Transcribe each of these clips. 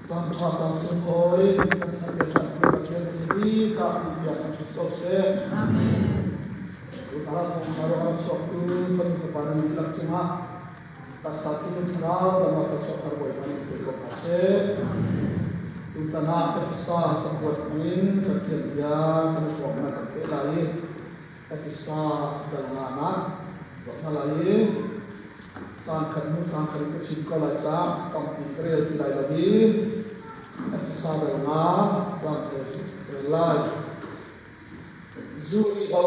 Caan ṭha caan sunglawi kan chan ve ṭhan tu Pathian na si i ka pu tiah kan si ko seh. Amen. Tuzaan ah thawngṭha ruang a chuaktu fanu fapa nan dihlak cungah taksa thinlung thlarau dam ah thluachuah thar Bawipa nih pe ko hna seh. Tutan ah Efesa cakuat hmangin Pathian bia kan i hrawmnak kan peh lai i Efesa dal nga ah zoh hna lai i caan khat hnu caan khat in ka chim ko lai caah tampi ka rel ti lai lo i Efesa dal nga caan rel lai. Zu i ho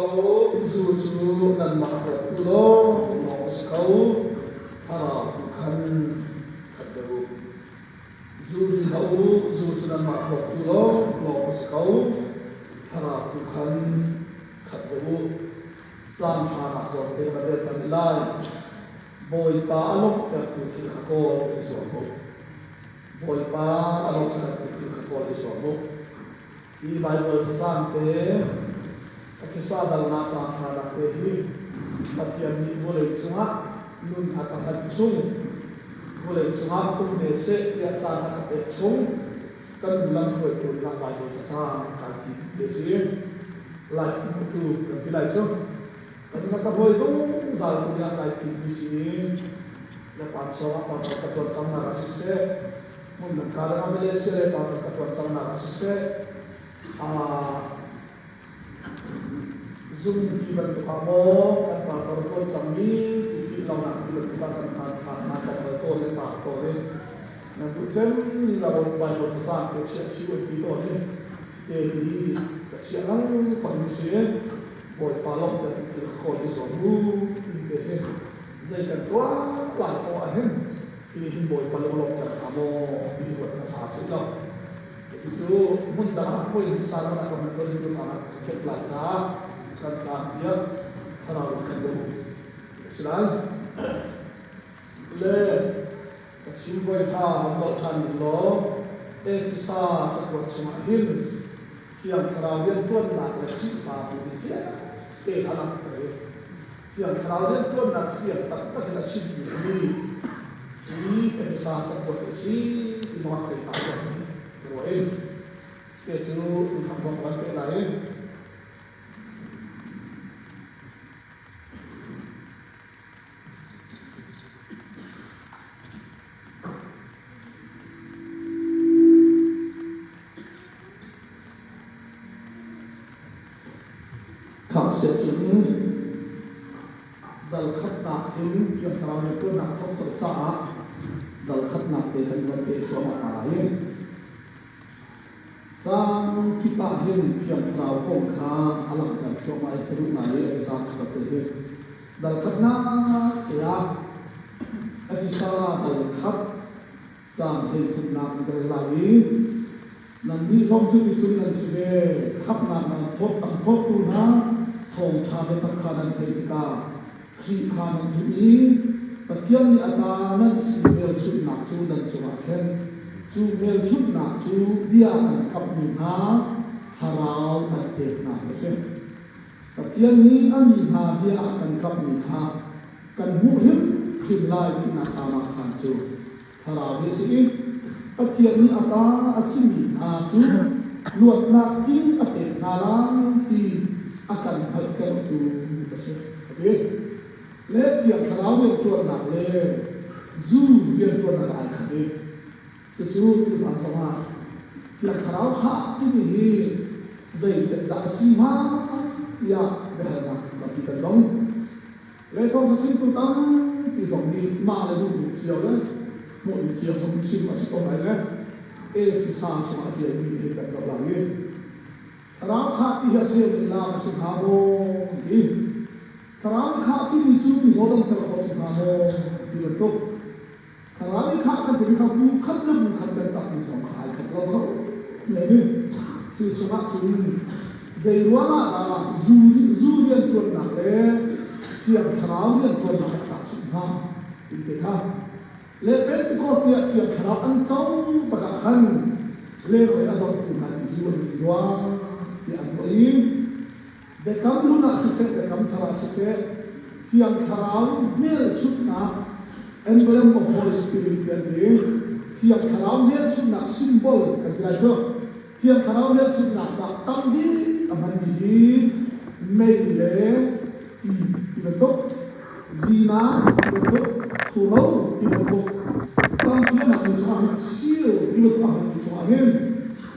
zu cu nanmah rawktu lawnglawng a si ko, thlarau tu khan khat deuh u. Zu ri hlah u, zu cu nanmah rawktu lawnglawng a si ko, thlarau tu khan khat deuh u. Caan hranak zawn te kan rel than lai. Bawipa a lawmhtertu thil kha kawl i zuam u. Bawipa a lawmhtertu thil kha kawl i zuam u. Hi Baibal cacang te, Efesa dalnak caang hranak te hi Pathian nih vawlei cungah nun a ka hlan chung, vawlei cungah um ve seh tiah caan a ka pek chung, kan nu lamhruaitu dingah Baibal cacang kai thim ti a si. Life hmuhtu kan ti lai cu. Kan na ka hruai zungzal tu dingah kai thim ti si. Japan sawng ah pa ka tuan cangnak ah siseh, hmun ka dang ah Malaysia le pa ka tuan cangnak ah siseh, zum ti bantuk ah maw kan pa tor tuan cangmi ti philh lonak ti bantuk ah kan hman thlak hna kan hal tawn i tar tawn i nan duh cem ni la Bible cacang te chiah si un ti tawn i te hi ka chiah lang pang mi si Bawipa lawmhter tu thil ka kawl i zuam mu ti te hi zei kan tuah lai poah ahhin hi hin Bawipa lunglawmhter hnga maw ti hi ruat hmasa sih law cucu hmun dang ah puai hmasa man ah ka hman tawn tu zan ah ka kep lai caah kan tlang piak thlarau in kan deuh a si lai le ka chim voi kha han dolh ṭhan ning law Efesa cakuat chungah hin Thiang Thlarau rianṭuannak le Khrihfabu hi fiang tein a langhter i Thiang Thlarau rianṭuannak fiang taktak in a chimmi hi hi Efesa cakuat hi a si ti zongah keimah zong nih ka ruah i te cu tuthang zong ka van peh lai i Khaksia cun dal khatnak in Thiang Thlarau rianṭuannak a thawk colh caah dal khatnak te kan van peh thluahmah hna lai i Caang kip ah hin Thiang Thlarau kong kha a langhter thluahmah i ka duh ngai i Efesa cakuat te hi dal khatnak te ah Efesa dal khat caang hleithumnak in ka rel lai i nannih zong cu ticun nan si ve khamhnak nan phawt an phawttu hna thawngṭha biatak kha nan theih tikah Khrih kha nan zumh i Pathian nih a ta nan si hmelchunhnak cu nan cungah khen. Cu hmelchunhnak cu bia an kamhmi hna thlarau an pek hna hi a si. Pathian nih a mi hna bia a kan kamhmi kha kan hmuh hrimhrim lai tinak aamahkhan cu thlarau hi a si i Pathian nih a ta a simi hna cu luatnak tling a pek hna lai ti a kan hngalhtertu a si a ti. Le Thiang Thlarau rianṭuannak le zu rianṭuannak ai khat i cucu tuzan zongah Thiang Thlarau khah timi hi zei set dah a si hnga tiah biahalnak tampi kan dong. Le thawngṭha chimtu tampi zong nih mah le duhmi cio le hmuhmi cio zong chim a si ko lai le Efesa chungah a ṭialmi hi kan zoh lai i Thlarau khah ti hi a cheu nih lak a si hnga maw ti. Thlarau khah timi cu mizaw damter khawh si hnga maw ti bantuk. Thlarau i khah kan timi kha bu khat le bu khat kan takmi zong kha ai khat lo kho men i cu chungah cun zei ruangah dah zu zu rianṭuannak le Thiang Thlarau rianṭuannak a tahchunh hnga ti te kha le Pentecost ni ah Thiang Thlarau an co bak ah khan lenglei a zohtu hna nih zu an ri rua tiah an ruah i Biakam hlun ah siseh, Biakam thar ah siseh, Thiang Thlarau hmelchunhnak, emblem of Holy Spirit ti an ti. Thiang Thlarau hmelchunhnak symbol kan ti lai cu. Thiang Thlarau hmelchunhnak caah tam bik a hmanmi hi mei le ti ti bantuk, zina ti bantuk, thuro ti bantuk, tampi a hmanmi chungah hin seal ti bantuk a hmanmi chungah hin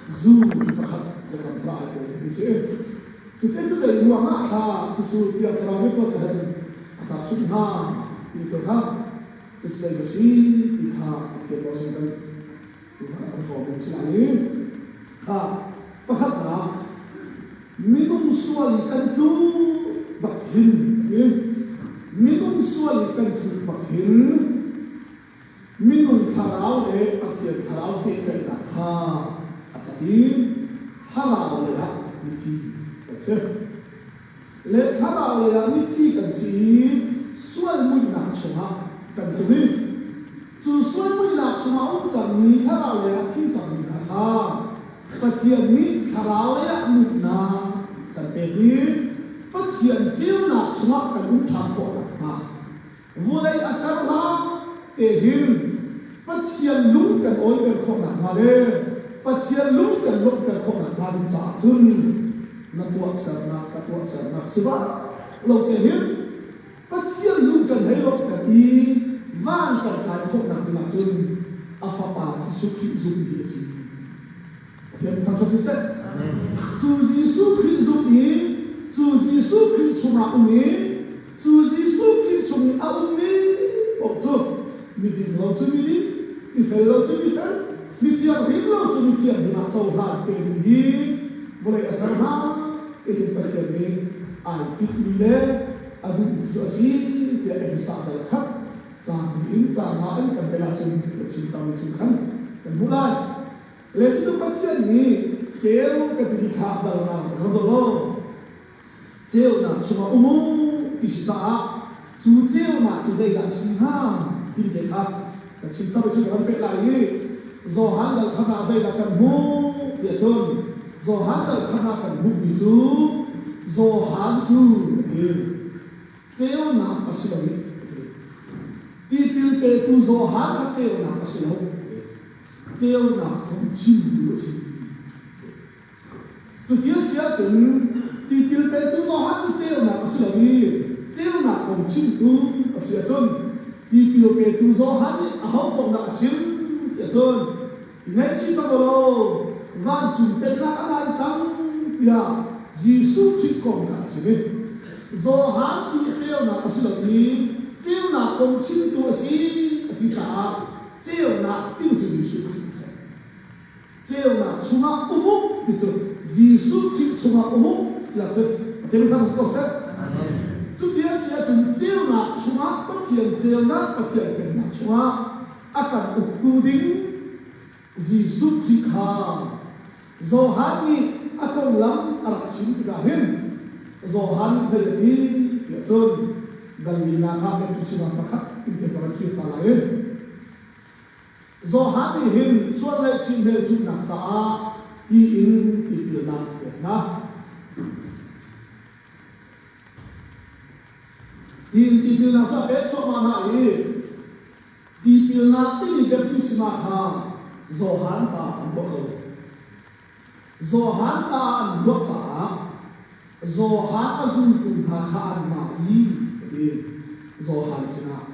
zu ti pakhat biakam thar ai tel mi si. Cuti cu zei ruangah thla cucu Thiang Thlarau nih tuah ti cun a tahchunh hnga ti te kha cucu zei ka si ti kha Pathian bawsin kan kan hrawm si lai i kha pakhatnak minung sual i kan tlu bak hin ti minung sual i kan tlu bak hin minung thlarau le Pathian thlarau pehtlaihnak kha a cat i thlarau lei ah mithi kan si. Le thlarau lei ah mithi kan si i sual muihnak chungah kan tum i cu sual muihnak chungah um cangmi thlarau lei ah thi cangmi hna kha Pathian nih thlarau lei ah nunnak kan pek i Pathian ceunak chungah kan um ṭhan khawh nakhnga Vulei a ser hlan te hin Pathian lung kan awiter khawh nakhnga le Pathian lung kan lawmhter khawh nakhnga ding caah cun na tuahsernak ka tuahsernak si bak lo te hin Pathian lung kan hei lawmhter i van kan kai khawh nak ding ahcun a fapa Jesuh Khrih zumh hi a si. Pathian thangṭhat siseh. Cu Jesuh Khrih zumh i cu Jesuh Khrih chungah um i cu Jesuh Khrih chung i a ummi paoh cu miding lo cu miding, mifel lo cu mifel, mithianghlim lo cu mithianghlim ah cohlan te ding hi vawlei a ser hna ti hin Pathian nih ai tinhmi le a duhmi cu a si tiah Efesa dal khat caang in caang nga in kan rel ahcun kan chim cangmi chung khan kan hmuh lai. Le cucu Pathian nih ceu ka timi kha dal ngang ka kho lo. Ceunak chungah um u ti si caah cu ceunak cu zeidah a si hnga ti te kha kan chim cang i cu kan peh lai i Johan dal khat ah zeidah kan hmuh tiah cun Johan dal khat ah kan hmuhmi cu Johan cu a ti. Ceunak a si lo i a ti. Tipil petu Johan kha ceunak a si lo. Ceunak kong chimtu a si. Cuti a si ahcun tipil petu Johan cu ceunak a si lo i ceunak kong chimtu a si ahcun tipil petu Johan nih aho kong dah a chim ti ahcun i ngaihchih cang u law vancung pennak a nai cang tiah Jesuh Khrih kong kha a chim i Johan cu ceunak a si lo i ceunak kong chimtu a si a ti caah ceunak timi cu Jesuh Khrih a si. Ceunak chungah um u ti cu Jesuh Khrih chungah um u tiah a si. Pathian thang si ko seh. Cuti a si ahcun ceunak chungah Pathian ceunak Pathian pennak chungah a kan uktu ding Jesuh Khrih kha Johan nih a konglam a rak chim tikah hin Johan nih zei a ti tiah cun Galilee kha baptisma pakhat in te ka van kir ta lai i Johan nih hin sual ngaihchih hmelchunhnak caah ti in tipilnak a pek hna. Ti in tipilnak cu a pek cuahmah hna i tipilnak timi baptisma kha Johan ta an tuah ko. Johan ta an ruah caah Johan a zultu hna kha an mah i a ti. Johan sinah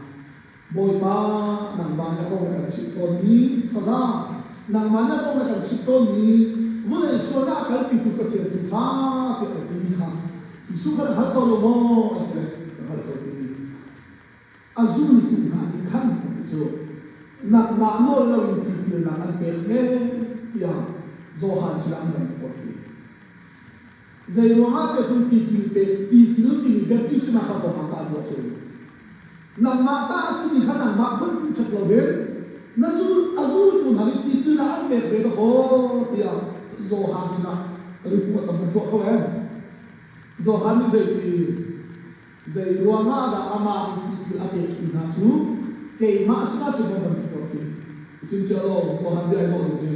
Bawipa, nangmah na kong na kan chimh tawnmi saza, nangmah na kong na kan chimh tawnmi vulei sualnak a kalpitu Pathian Tuufa tiah na timi kha Jesuh kha na hngal ko lo maw? An ti le ka hngal ko ti. A zultu hna nih khan an ti cu nangmah nawl loin tipilnak an pek he tiah Johan sinah an van kuat i Zeiruangah tiah cun tipil pek tipil timi baptism kha Johan ta an ruah cu. Nangmah ta a simi kha nangmah phun chet lo hin na zul a zultu hna nih tipil ah an pek ve dakaw tiah Johan sinah report an van tuah ko ee. Johan nih zeiti zei ruangah dah amah nih tipil a pek mi hna cu keimah sinah cun an van report ti. Chin law Johan bia ai dawh ning hi.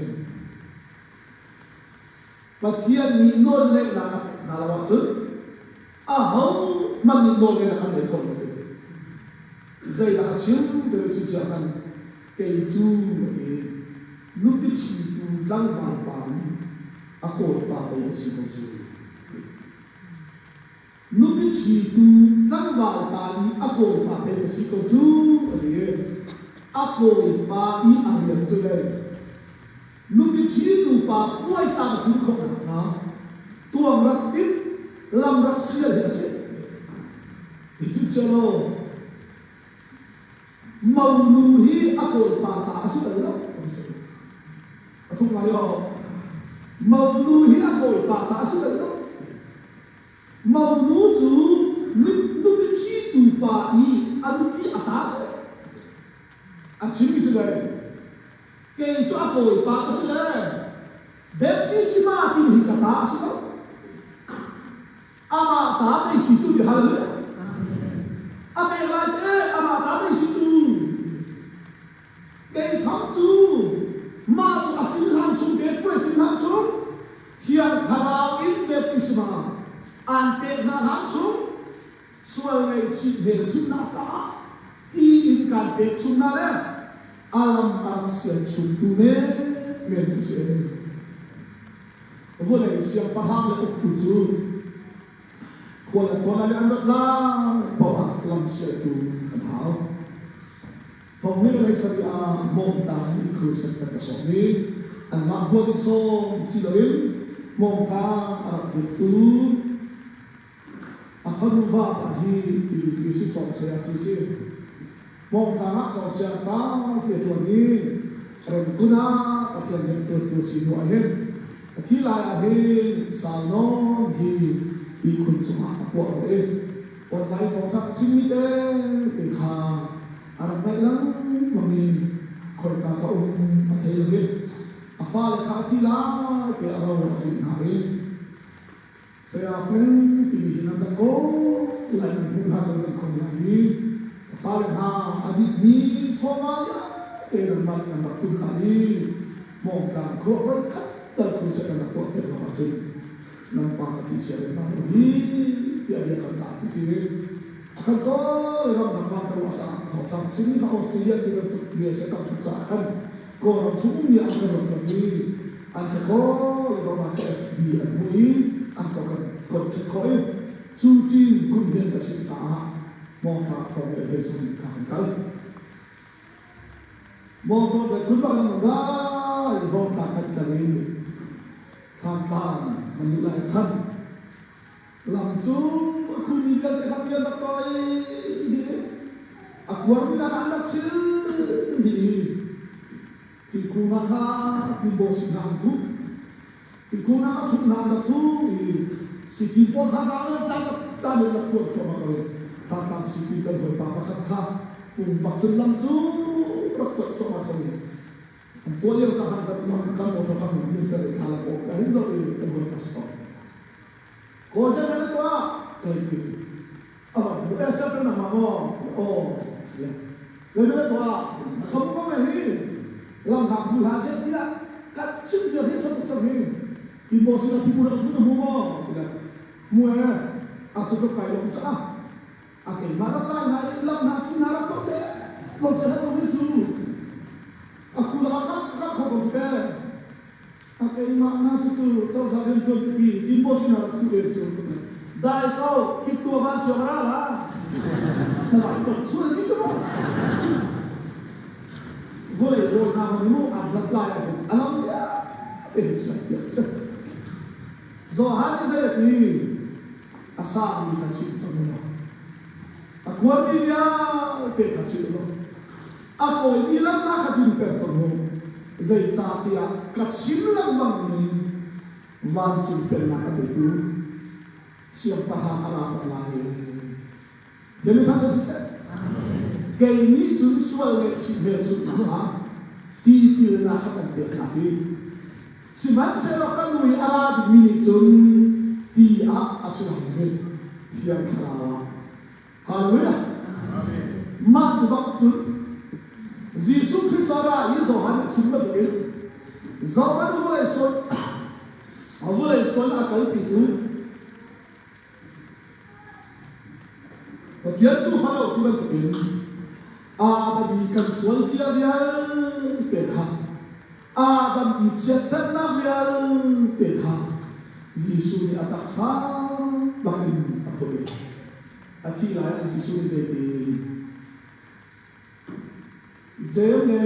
Pathian nih nawlngeihnak a pek hna lo ahcun ahohmanh nih nawlngeihnak an ngei kho lo ti. Zeidah a chim ti chingchiah hmanh kei cu a ti. Nupi ṭhitu tlangval pa i a kawipa pei ka si ko cu. Nupi ṭhitu tlangval pa i a kawipa pei ka si ko cu a ti i a kawipa i a rian cu le nupi ṭhitu pa puai tlamtlin khawh nakhnga tuang rak timh lam rak sial hi a si. Hi cu cio Monu hi a kawipa ta a si bal lo a ti cang. A thuk ngai aw. Monu hi a kawipa ta a si bal lo. Monu cu nupi ṭhitu pa i a nupi a ta a si. A chimmi cu le kei cu a kawipa ka si le baptisma timi hi ka ta a si lo. Amah ta pei si cu ti hallelujah. A pek lai te amah ta pei si cu. Kei thang cu mah cu a thil hlan chung te puai thil hlan chung Thiang Thlarau in baptisma an pek hna hlan chung sual ngaihchih hmelchunhnak caah ti in kan pek chung hna le a lam a rak sian chungtu men men ka si. Vawlei siangpahrang le uktu cu khual le khual le an rat lai paoh ah lamsialtu an hau. Thong le lei sarih ah Mawngtlang nih crusade kan ka sawm i anmah khua nih sawm si loin Mawngtlang a rak dirtu a fanu va hi tilipi si cawng saya si si. Mawngtlang ah cawng sia cang ti a ṭuan i remkun ah Pathian rianṭuantu a si hnu ah hin a thi lai ah hin salnawn hi ihkhun cungah a puah rua i online thawngthak chimmi te te kha a rak ngaih lengmang i khoika ka um a thei lo i a fale kha a thi lai tiah ro a ṭinh hna i Saya Peng timi hi nan rak kawl lai nan hmuh hlan lo nan khon lai i ka fale hna a dikmi chawva vialte nanmah nih nan rak tum lai i Hmawngtlang khua voikhat tal khu seh kan rak tuah piak lo ahcun nan pa ka thi sia lengmang lo hi tiah bia kan cah ti si. A kan kawl ramdang bang ka ruah caah thawngtlang Chin kha Australia ti bantuk USA tam tuk caah khan Kawlram chung ummi ah kan rak rat i an ka kawl i Burma ka FB an hmuh i an ka kan contact khawh i cu ṭin kum hi an ka chimh caah Mawngtla thawng le hlei sung ka kan kal. Mawngtla le kun bak nan rai Mawngtla kan kal i Thlantlang nan luh lai khan lam cu a khumi vialte kha tian rak toi dih i a kuarmi hna kha an rak chil dih i thingkung hna kha thingbaw sin hna an thuh thingkung hna kha thuh hna an rak thuh i sipi pawl kha ral in tlang tlang in rak thuan thluahmah ko i thlantlang sipi kan hawipa pakhat kha pumpak cun lam cu rak toih cuahmah ko i an tuah lio caan kan lam kan motor kha mun dirter i thla lam awk la hin zoh i kan hawipa si ko. Kawl kan tuah kai ti. Oh, du e sa kan ma mo. Oh, le. Zei na tuah? Na kham ko me hi. Lam hak bu hla se tia. Kat sim dia hi thok chang hi. Ti mo si na thi bu rak thu na mu mo. Ti la. Mu e. A chu ko kai lom cha. A kei ma rak lai na lam na thi na rak to le. Ko se ha mi chu. A khu la kha kha kho ko te. A keimah na cucu cozah rianṭuan pipi tinbaw sinah rak thuh len cu dai ko kip tua van chuak ra la na vai ton sual mi cu vawlei rawl hna hmanh mu an rat lai ahhin a lam vialte hi sual piak si Johan nih zei a ti a sami kha chim cang law a kuarmi vialte kha chim law A kawimi lam hna kha dinter cang u, zeicahtiah ka chim lengmangmi vancung pennak a petu siangpahrang a ra cang lai. Thian thang cu siseh, kei nih cun sual ngaihchih hmelchunhnak ah tipilnak kha kan pek hna hi. Sihmanhsehlaw ka nu i a ra dingmi nih cun ti ah a si lai i Thiang Thlarau ah Hallelujah. Mah cu bak cun Jesuh Khrih cu a ra i Johan nih chim bantukin Johan vawlei sual vawlei sual a kalpitu Pathian tu fano ti bantukin Adam i kan sual cia vialte kha a Adam i chiatsernak vialte kha Jesuh nih a taksa bakin a phurh i a thih lai ah Jesuh nih zeiti Jeim le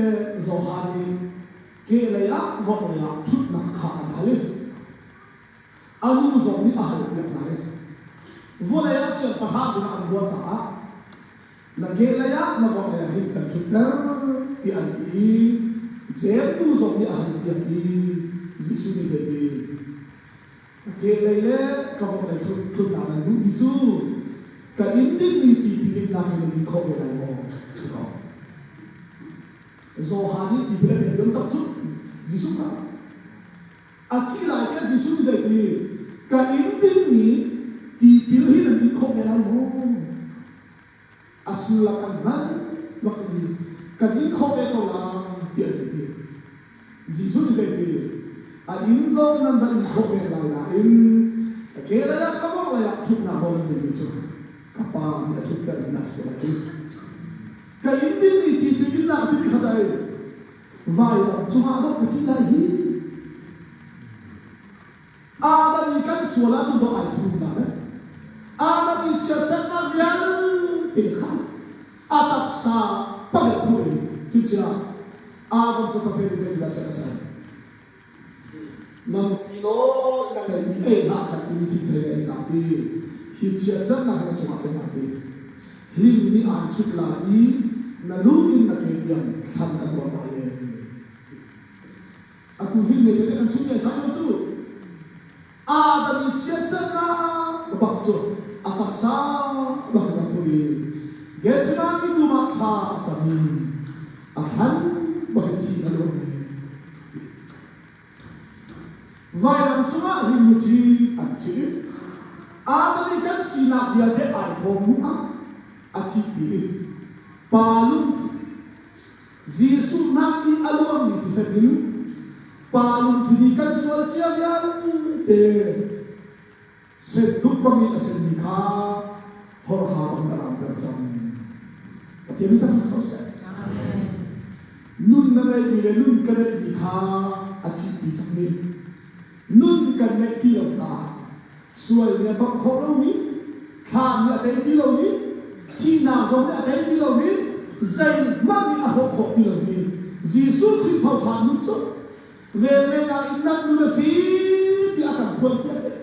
Johan nih kehlei ah vorhlei ah ṭhutnak kha an hal i a nu zong nih a halpiak hna i vawlei ah siangpahrang dingah an ruah caah na kehlei ah na vorhlei ah hin kan ṭhutter tiah an ti i Jeim nu zong nih a halpiak i Jesuh nih zeiti Ka kehlei le ka vorhlei ṭhutnak nan duhmi cu ka in dingmi tipil innak hi nan in khawh ve lai maw? Ti ko. Johan nih tipil a pek lio cang cu Jesuh kha a thi lai tiah Jesuh nih zeiti ka in dingmi tipil hi nan in khawh ve lai maw? A sullam an hngalh bak i kan in khawh ve ko lai tiah an ti ti. Jesuh nih zeiti a inn zong nan va in khawh men lai nain ka kehlei ah ka vorhlei ah ṭhutnak nawl an ngeimi cu ka Pa nih a ṭhutter ding a si lai. Ka inn dingmi tipil innak timi kha cai vailam cungah dawh ka thi lai hi. Adam i kan sual ahcun dawh ai phum na le Adam i chiatsernak vialte kha a taksa pahnih hmuh in chinchin Adam cu Pathian nih zeitindah chiat a ser? Nang ti law na ngeihmi ei hlah kan timi thingthei na ei cang ti hi chiatsernak hi na cungah tlung lai ti hling nih aan chut lai i na lu in na ke tiang thlan an ruat lai ee. Atu hi me te kan chung sai lo cu Adam i chiatsernak bak cu a taksa bak in a phur i Gethsemane dum ah thla a cam i a thlan bak in thi a luang i vailam cungah hi muci an chih i Adam i kan sinak vialte ai khawm hnu ah a thihpi i pa lung Jesuh nak i a luangmi thisen in pa lungthin i kan sual cia vialte senduk bangin a senmi kha horha bangin a ramter cang. Pathian nih thang ko seh. Nun na ngeihmi le nun ka ngeihmi kha a thihpi cangmi nun kan ngeih ti lo caah sual nih a tongh khawh lomi, thla nih a tei ti lomi, thihnak zong nih a tei ti lomi, zeihmanh nih a hrawh khawh ti lomi Jesuh Khrih thawhṭhan nun cu velngeihnak in nan nun a si tiah a kan phuanpiak i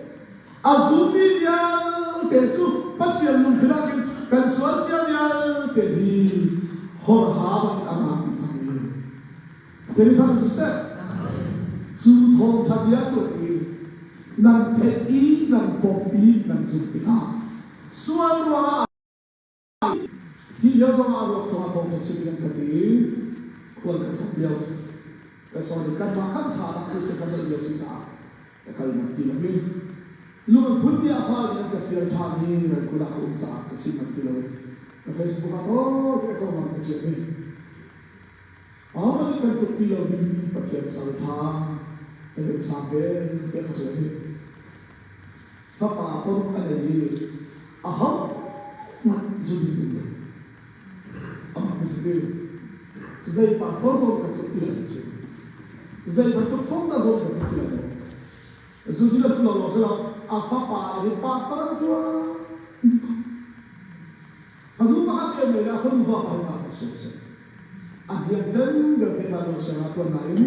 a zummi vialte cu Pathian lungthin ah khin kan sual cia vialte hi horha bangin a raang dih cang i Pathian thang siseh cu thawngṭha bia cu i nan theih i nan pom i nan zumh tikah sual ruangah thi lio zongah ruak cungah thawngṭha chim in an ka ti khual ka thawk lio ka sorry kanmah kan chanak thil si kan neih lio si caah ka kal manh ti lo hi lung an phun bia fal in an ka fial ṭhan i rengkul ah ka um caah ka chim manh ti lo i ka Facebook ah tawi ka konglam ka ṭial hi Ahohmanh nih kan tluk ti lo dingmi Pathian salṭha Evan Sang he tiah ka ruah hi fapa paruk a nei i ahohmanh zun in um lo. Amah cu ti zei pastor zong kan tluk ti lai lo cu. Zei bantuk fong dah zong kan tluk ti lai lo. Zun in a duh lo lo silo a fapa le hi pastor an ṭuan. Fanu pakhat te nei le a fanu fa pa hi pa thok si. A hniang cem belte na lo siang ah tuan nain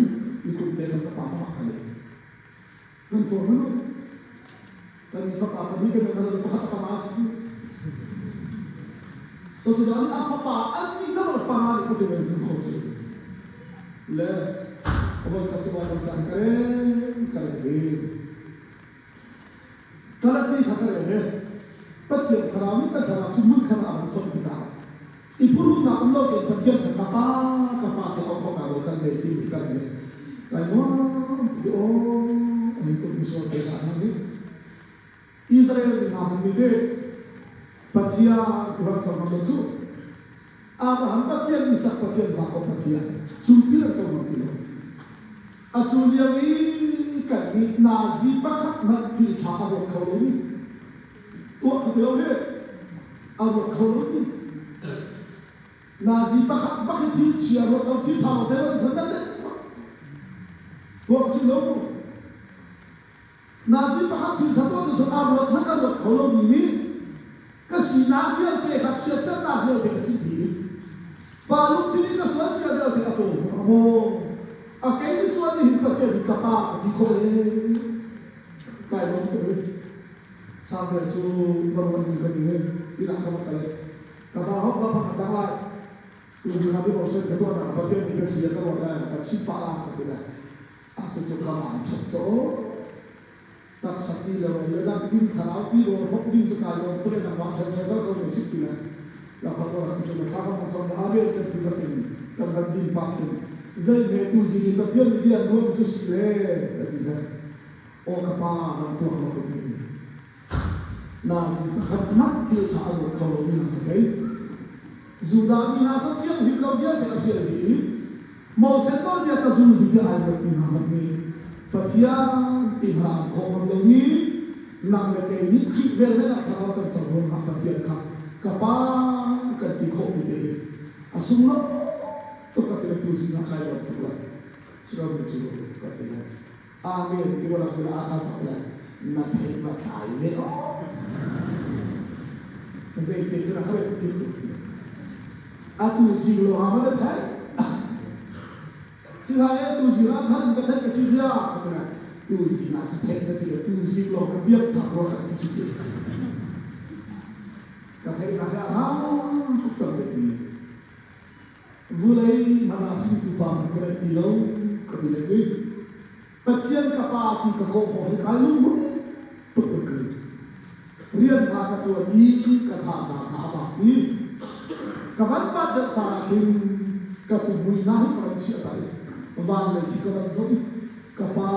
nikum te khan capa ma kha le. Kan tuar nu kan mi fapa pahnih kan kan pakhat a panga si. So si dan a fapa an ti lo panga ni ko chen dun kho chu. Le avon khat chuwa kan chan kare kare he. Galati kha ka rel i Pathian thlarau nih ka thlarau cu hmun khat ah a run fonh tikah i phuhrunnak um lo tein Pathian kha ka Pa, ka Pa tiah auh khawhnak nawl kan ngei timi ka rel i kai nuam tuk i aw a hei tuk misual te hna hna nih Israel mi hna hmanh nih teh Pathian ti van ko ngam lo cu Abraham Pathian, Isak Pathian, Jakob Pathian cu ti an ko ngam ti lo. Atu lio i kannih nazi pakhat hmanh thil ṭha a ruat kho lomi, tuah kho ti lo hi a ruat kho lomi, nazi pakhat bak hi thil chia ruat lo, thil ṭha lo te ruat in that's it. Tuah si lo. Nazi pakhat thil ṭha tuah cu aa ruat hmanh a ruat kho lomi nih ka sinak vialte kha chiatsernak vialte ka thih dih. Pa lungthin in ka sual cia vialte ka ṭawl hnu maw? A kei misual nih hin Pathian hi ka pa ka ti khawh e. Kai lawm tuk i Samuel cu va ruat ding ka ti i inn ah ka va kal i ka pa hok la phak a dang lai. Tuzing ah devotion ka tuahnak Pathian nih biathli a ka ruat lai, ka chim pah la ka ti lai. A cucu ka van ṭhat cu taksa ti le rawl le dang ding thlarau ti rawl hrawk ding cu kai lawm tuk i nangmah ṭhemṭhem kal ko ne sik ti le lakphak ora cu na thla kan som a rian kan ti bakin kan van din pak hin zei hme tu zing i Pathian nih bia nuam cu si le ka ti le aw ka pa ram tuak lo ka ti Nazi pakhat hmanh thil ṭha a ruat kho lomi hna ka thei. Judah mi hna sathiang him lo vialte a hrial dih i Moses nawlbia ka zul dih tiah ai ruatmi hna hmanh nih Pathian ti hmanh an khawh ngam lomi nang le kei nih Khrih velngeihnak thlarau kan co ruangah Pathian kha ka Pa kan ti khawhmi te hi a sunglawi tuk ka ti le tu zing ah kai lawm tuk lai. Silo mi cu ka ti lai. Amen ti walak khin a kha sak le na thei ma thlai ve o. Zei te tu na khare ti atu zing lo ha ma na thai. Silai e tu zing ah than ka thai ka ti bia ka ti tu zing ah ka thai ka ti tu zing lo ka biak thak ro khat ti ti ka thai na ha ha tuk cang ti Vulei hmanh ah hringtu pa hmanh ka neih ti lo ka ti leh i Pathian ka pa ti ka kawh khawh hi kai lungrual tuk ka ti. Rian hna ka ṭuan i ka thazaang hna a bak i ka van bat deuh caan ah khin ka tuhmui hna hi ka van chiah ta i van lei khi ka van zoh i ka pa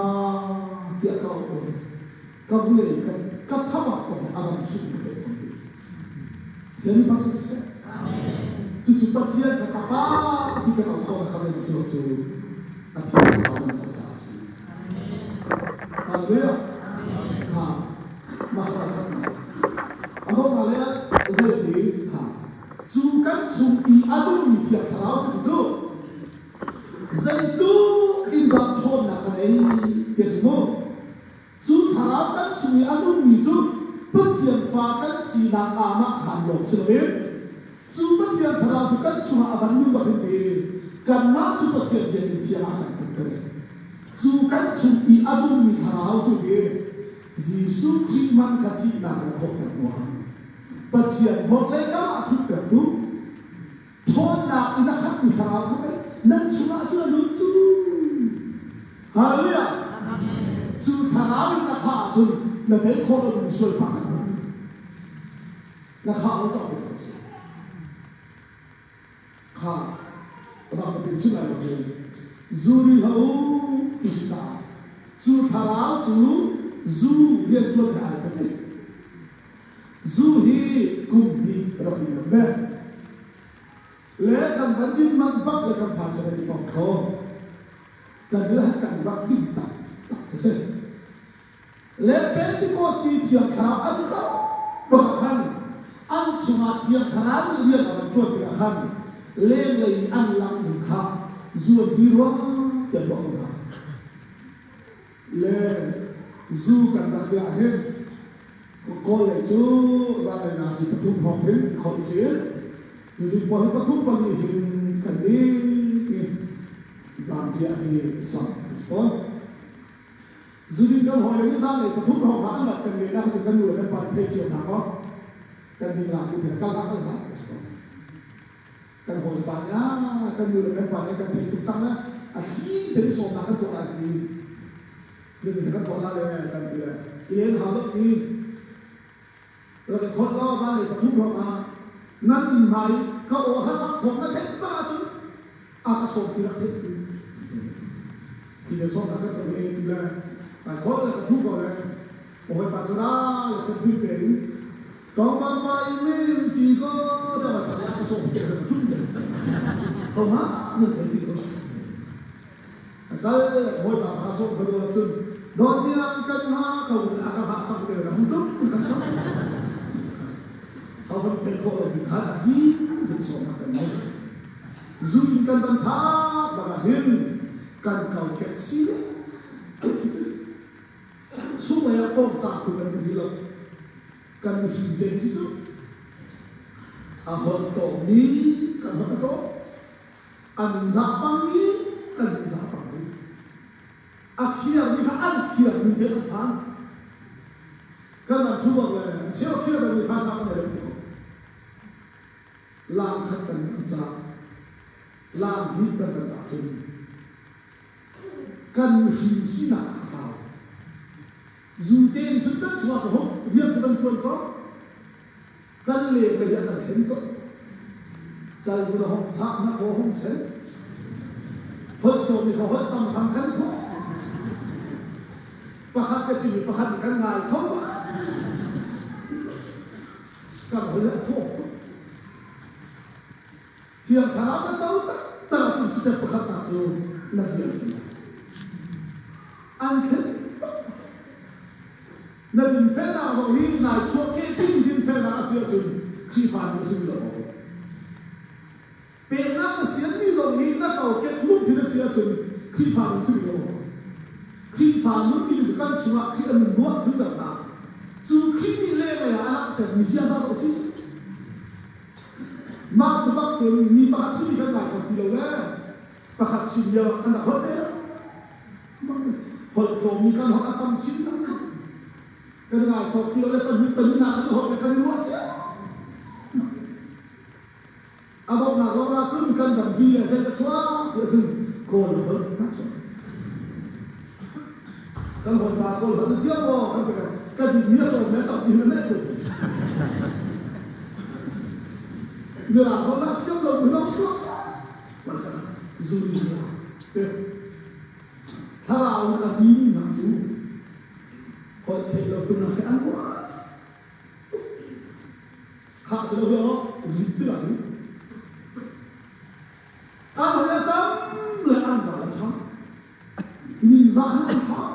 tiah ka auh tawn i ka vulei ka ka tham ah tawn a dam chung ka theih tawn ti. Pathian thang cu siseh. Cucu Pathian kha ka Pa ti kan auh khawh na kha cu cu a thiang thlarau kan co caah a si. Hallelujah. Kha mah kha khat a dongh le zeiti kha cu kan chung i a nungmi thiang thlarau cu cu zeitluk in dah ṭhawnnak a nei ti a si mu. Cu thlarau kan chung i a nungmi cu Pathian fa kan sinak aamahkhaan lawng si loin cu Pathian thlarau cu kan chungah a van nung bak hin ti kanmah cu Pathian biakinn thiang ah kan canter i cu kan chung i a nungmi thlarau cu ti Jesuh Khrih man kha thihnak in a thawhter hnuah Pathian vorhlei kam ah ṭhuttertu ṭhawnnak in a khatmi thlarau kha pei nan chungah cun a lut cu. Hallelujah! Cu thlarau in na khah ahcun na tei khawh lomi sual pakhat hmanh na khah lo cang ti kha rak ka pin chim lai lo zu ri hlah u ti si caah cu thlarau cu zu rianṭuan he ai khat Zu hi kum hnih rak din lam ve. Le kan van din manh bak le kan phaisa kan i tong kho. Kan dil kan rak din tak tak khi si. Le Pentecost ni Thiang Thlarau an co bak ah khan an chungah Thiang Thlarau nih rian a rak ṭuan tikah khan lenglei i an langh ning kha zuan bi rua tiah ruah ko hna. Le zu kan rak riah hin Kawl lei cu zanlei nasi pathum hrawng hin kholh si. Tutin pawl hi pathum pali hin kan ding i zanriah hi hlam a si tawn. Zudin kan hawi le nih zanlei pathum hrawng hlah an rat kan len ah kan nu le kan pa nih thei cio hna kaw kan ding la ti kal hlah kal hlah ti si tawn. Kan hawi pa nih ah kan nu le kan pa nih kan theih tuk cang le a thli te sawmnak kan tuah lai ti Zeitin kan tuah la le kan ti le i len hau deuh ti rak i khawt law zanlei pathum hrawng ah nan inn hmai ka aw hlasak thawng na theih bak ahcun a ka sawm ti rak theih ti thi le sawmnak kan tuah he ti le kai khawt le ka thu ko le ka hawipa cu ra le set bik tein Kong ma i min si ko ta ba sak ka sawm te ka tum te ko ma nan thei ti ko A kal hawipa kha sawm ka duh ahcun dawt tiang kan ha ko a ka hngah cang te na hung tum kan chok. Ho kan theih khawh lo ti kha a thi kan sawm kan nei. Zu in kan van phak bak ah hin kan kokek si le. lei ah kawm ca tu kan ti lo. Kan him te hi cu a holh tlawmmi kan holh a tlawm. A ningzah pangmi kan ningzah pang rih. A khiarmi kha an khiarmi te an phan. Kan van thu bak le cheu khiar mi phaisa kan nei lo ti ko. Lang khat kan kan ca. Lang hnih kan kan ca cun kan him sinak a tlau. Zu te in cun kan chuak ka huk rian cu kan tuan ko. Kan leng lei ah kan thlen colh. Cal bu na hong chah na khaw hong sen. Holh tlawm i kha holh tam kham kan thawh. Pakhat ka chim i pakhat kan ngai kho. Kan holh a thawh. Thiang Thlarau na co taktak ahcun step pakhatnak cu na zial thlu lai. An thlen Na dinfelnak zong hi nai chuah ke ding dinfelnak a si ahcun Khrihfa nu a si lo. Peknak na sianmi zong hi na kokek lungthin a si ahcun Khrihfa nun si lo. Khrihfa nun timi cu kan chungah Khrih a nun ruah cu tak hna. Cu Khrih nih lenglei ah a langhtermi ziaza dawh si cu. Mah cu bak cun mi pakhat chimmi kan ngai kho ti lo le pakhat chim lio ah kan rak holh te holh tlawmmi kan holh a tam chin lengmang. Kan ngai cawk ti lo le pahnih palinak kan holh le kan i ruah cio. A donghnak lawng ah cun kan ram hi le zei ka chuak ti ahcun Kawl holh na chuak. Kan hawipa Kawl holh na thiam maw kan ti ka din mi a sawm le tam ti na neih ko. Mirang holh na thiam lo mi nong chuak. Zuri la. Thlarau a ri mi hna cu holh theih lo kun he an uar. Khah si lo hi aw rit cu lai. An holh a tam le an ral a ṭha. Ningzah in an thlah.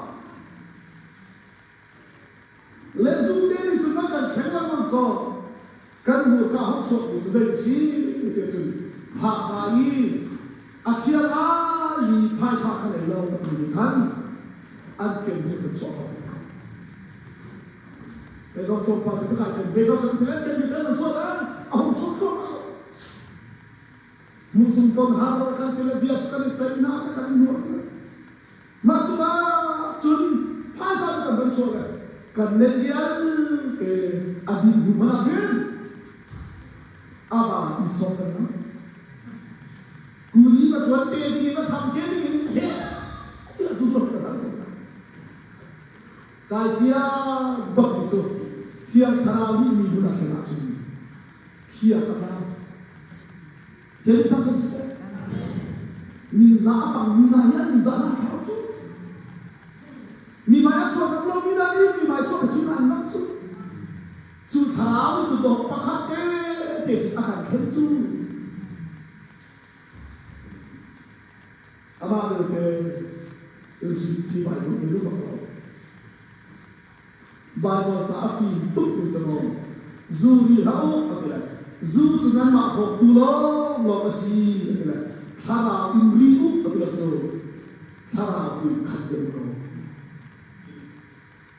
Le zute nih cun nan kan thleng lengmang ko. Kan hmurka hong chuakmi cu zei a si ti cun phakka i a khial ai mi phaisa kha nei lo a timi khan an ken nih kan chuah ko. Kei zong tlawmpal te kai ken ve ko cun ti ken mi kan chuah la a hung chuak thluahmah. Musum ton har kan ti le bia cu kan i ceih na kan i nuam. Mah cu cun phaisa cu kan van chuah le kan neih vialte a dih hnu hmanh ah hin aba i sawk kan ngam. Kuli va tuan te ding in va cham te ding in he tiah zu ka hal ko. Kai fiang bak mi cu Thiang Thlarau nih mi hun a thlen ahcun khiak a tla. Thil tak cu siseh. Ningzah a pang mi hna hi an ningzah hna thlau cu. Mi hmai a chuak ngam lo mi hna nih mi hmai chuak a chim an ngam cu. Cu thlarau cu dawt pakhat te te cu a kan thlen cu. Amah belte thi Bible hi lu bak lo. Bible ca a fim tuk mi cu zu ri hlah u a ti lai. Zu cu nanmah hawktu lawnglawng a si a ti lai. Thlarau in ri u a ti lo cu thlarau tu in khat deuh lo.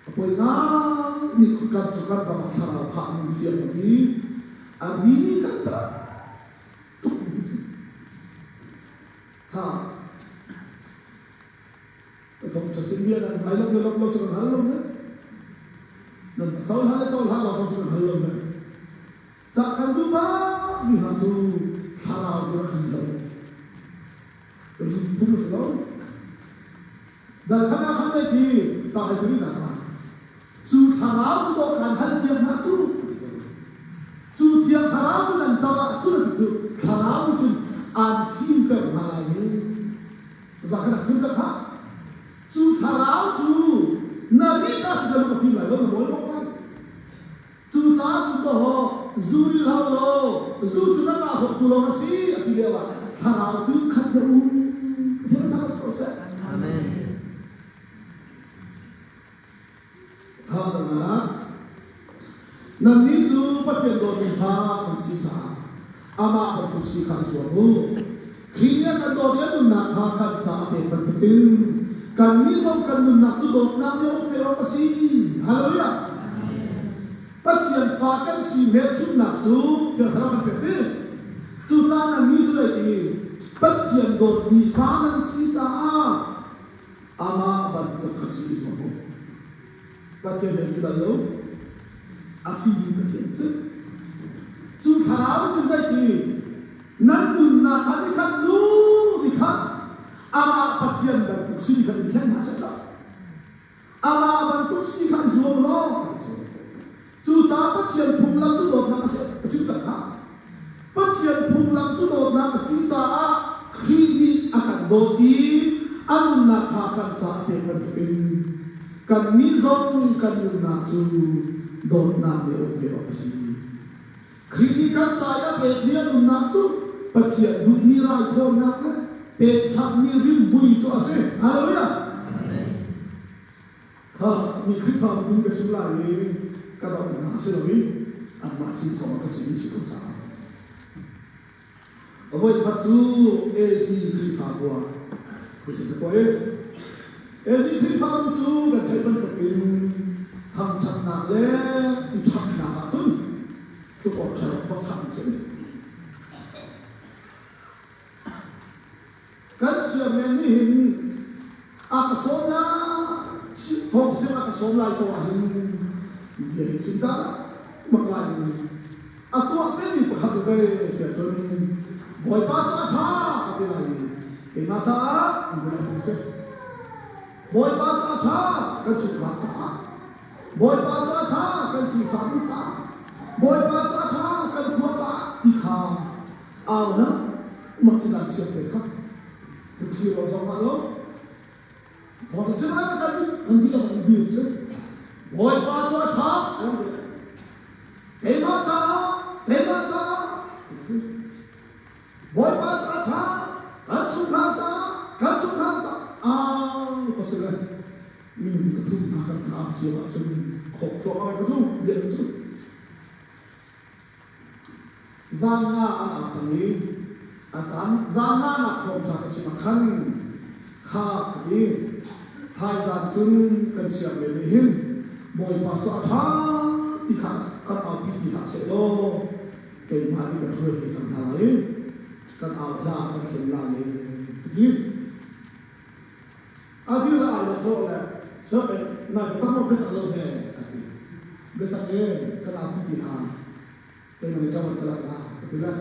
A poi ngai mi kan cu kan ram ah thlarau khah min fiang a ti. A ri mi kan tam tuk mi si. Kha Thong cha chin bia nan ngai lo le lo cu kan hal lo ne. Nan cohlan le cohlan lo cu kan hal lo ne. Ca kan duh ba mi hna cu thlarau cu rak hin lo. Rin phung si lo. Dal khan ah khan zei ti ca hai sari na kha. Cu thlarau cu dawh kan hal piak hna cu. Cu thiang thlarau cu nan caah cu na ti cu thlarau nih cun aan fimter hna lai i Zakhat ah cun ka phah. Cu thlarau cu na rit ah cun na lung a fim lai lo, na nawl bak lai. Cu caah cun dawh zu ri hlah law zu cu nangmah hawktu lawng a si a ti lio ah thlarau tu khat deuh u. Pathian thang ko seh. Amen. Thangnak Nannih cu Pathian dawtmi fa nan si caah amah bantuk si kha i zuam u. Khrih nih a kan dawt i a nunnak kha kan caah a pek bantukin Kannih zong kan nunnak cu dawtnak nih a uk ve awk a si. Hallelujah! Pathian fa kan si hmelchunhnak cu Thiang Thlarau kan pek ti. Cucaah nannih cu zeiti Pathian dawtmi fa nan si caah amah bantuk kha si i zuam u. Pathian he bal lo. A fimi Pathian si. Cu thlarau cu zeiti nan nunnak kha nikhat nu nikhat amah Pathian bantuk si kha in thleng hna seh law amah bantuk si kha i zuam law a ti cu. Cucaah Pathian phunglam cu dawtnak a si a chim cang kha. Pathian phunglam cu dawtnak a si caah Khrih nih a kan dawt i a nunnak kha kan caah a pek bantukin kannih zong kan nunnak cu dawtnak nih a uk ve awk a si. Khrih nih kan ca i a pekmi a nunnak cu Pathian duhmi raithawinak le pekchanhmi rimhmui cu a si. Hallelujah! Kha mi Khrihfabu min ka chim lai i ka doh hna si lo i anmah sin zong ah ka chim si ko caah. Voikhat cu AC Khrihfabu ah khuasin ka tuah i AC Khrihfabu cu kan theih bantukin thangṭhatnak le i ṭhatnak ahcun tluk awk ṭha lo pakhat an si. Kan siarem nih hin a ka sawm lai, thawngsiam a ka sawm lai ko ahhin bia hi chim ta mak lai a tuah pengmi pakhat cu zei tiah cun Bawipa cu a ṭha ka ti lai i keimah caah an ti lai ti si. Bawipa cu a ṭha kan chungkhar caah Bawipa cu a ṭha kan Khrihfabu caah Bawipa cu a ṭha kan khua caah ti kha aunak mak si dan siam te kha kan thlir lo zong ah lo thawng chim lai kan kan di lang dir si Bawipa cu a ṭha keimah caah keimah caah Bawipa cu a ṭha kan chungkhar caah kan chungkhar caah au ka si le minung zathum hna kan au cio ahcun khawk thluahmah ka zu bia cu Zan nga an au cang i a zan zan nga nak thawngṭha ka chim ah khan kha a ti. Thaizan cun kan siang len nih hin Bawipa cu a ṭha ti kha kan aupi ti hlah seh law keimah nih kan hruai ve cang hna lai i kan au hla kan thlen lai a ti. A dir a ai hlawh le seh nai biatak maw biatak lo he a ti. Biatak e kan aupi ti hlah keimah nih ṭawan ka lak la ka ti le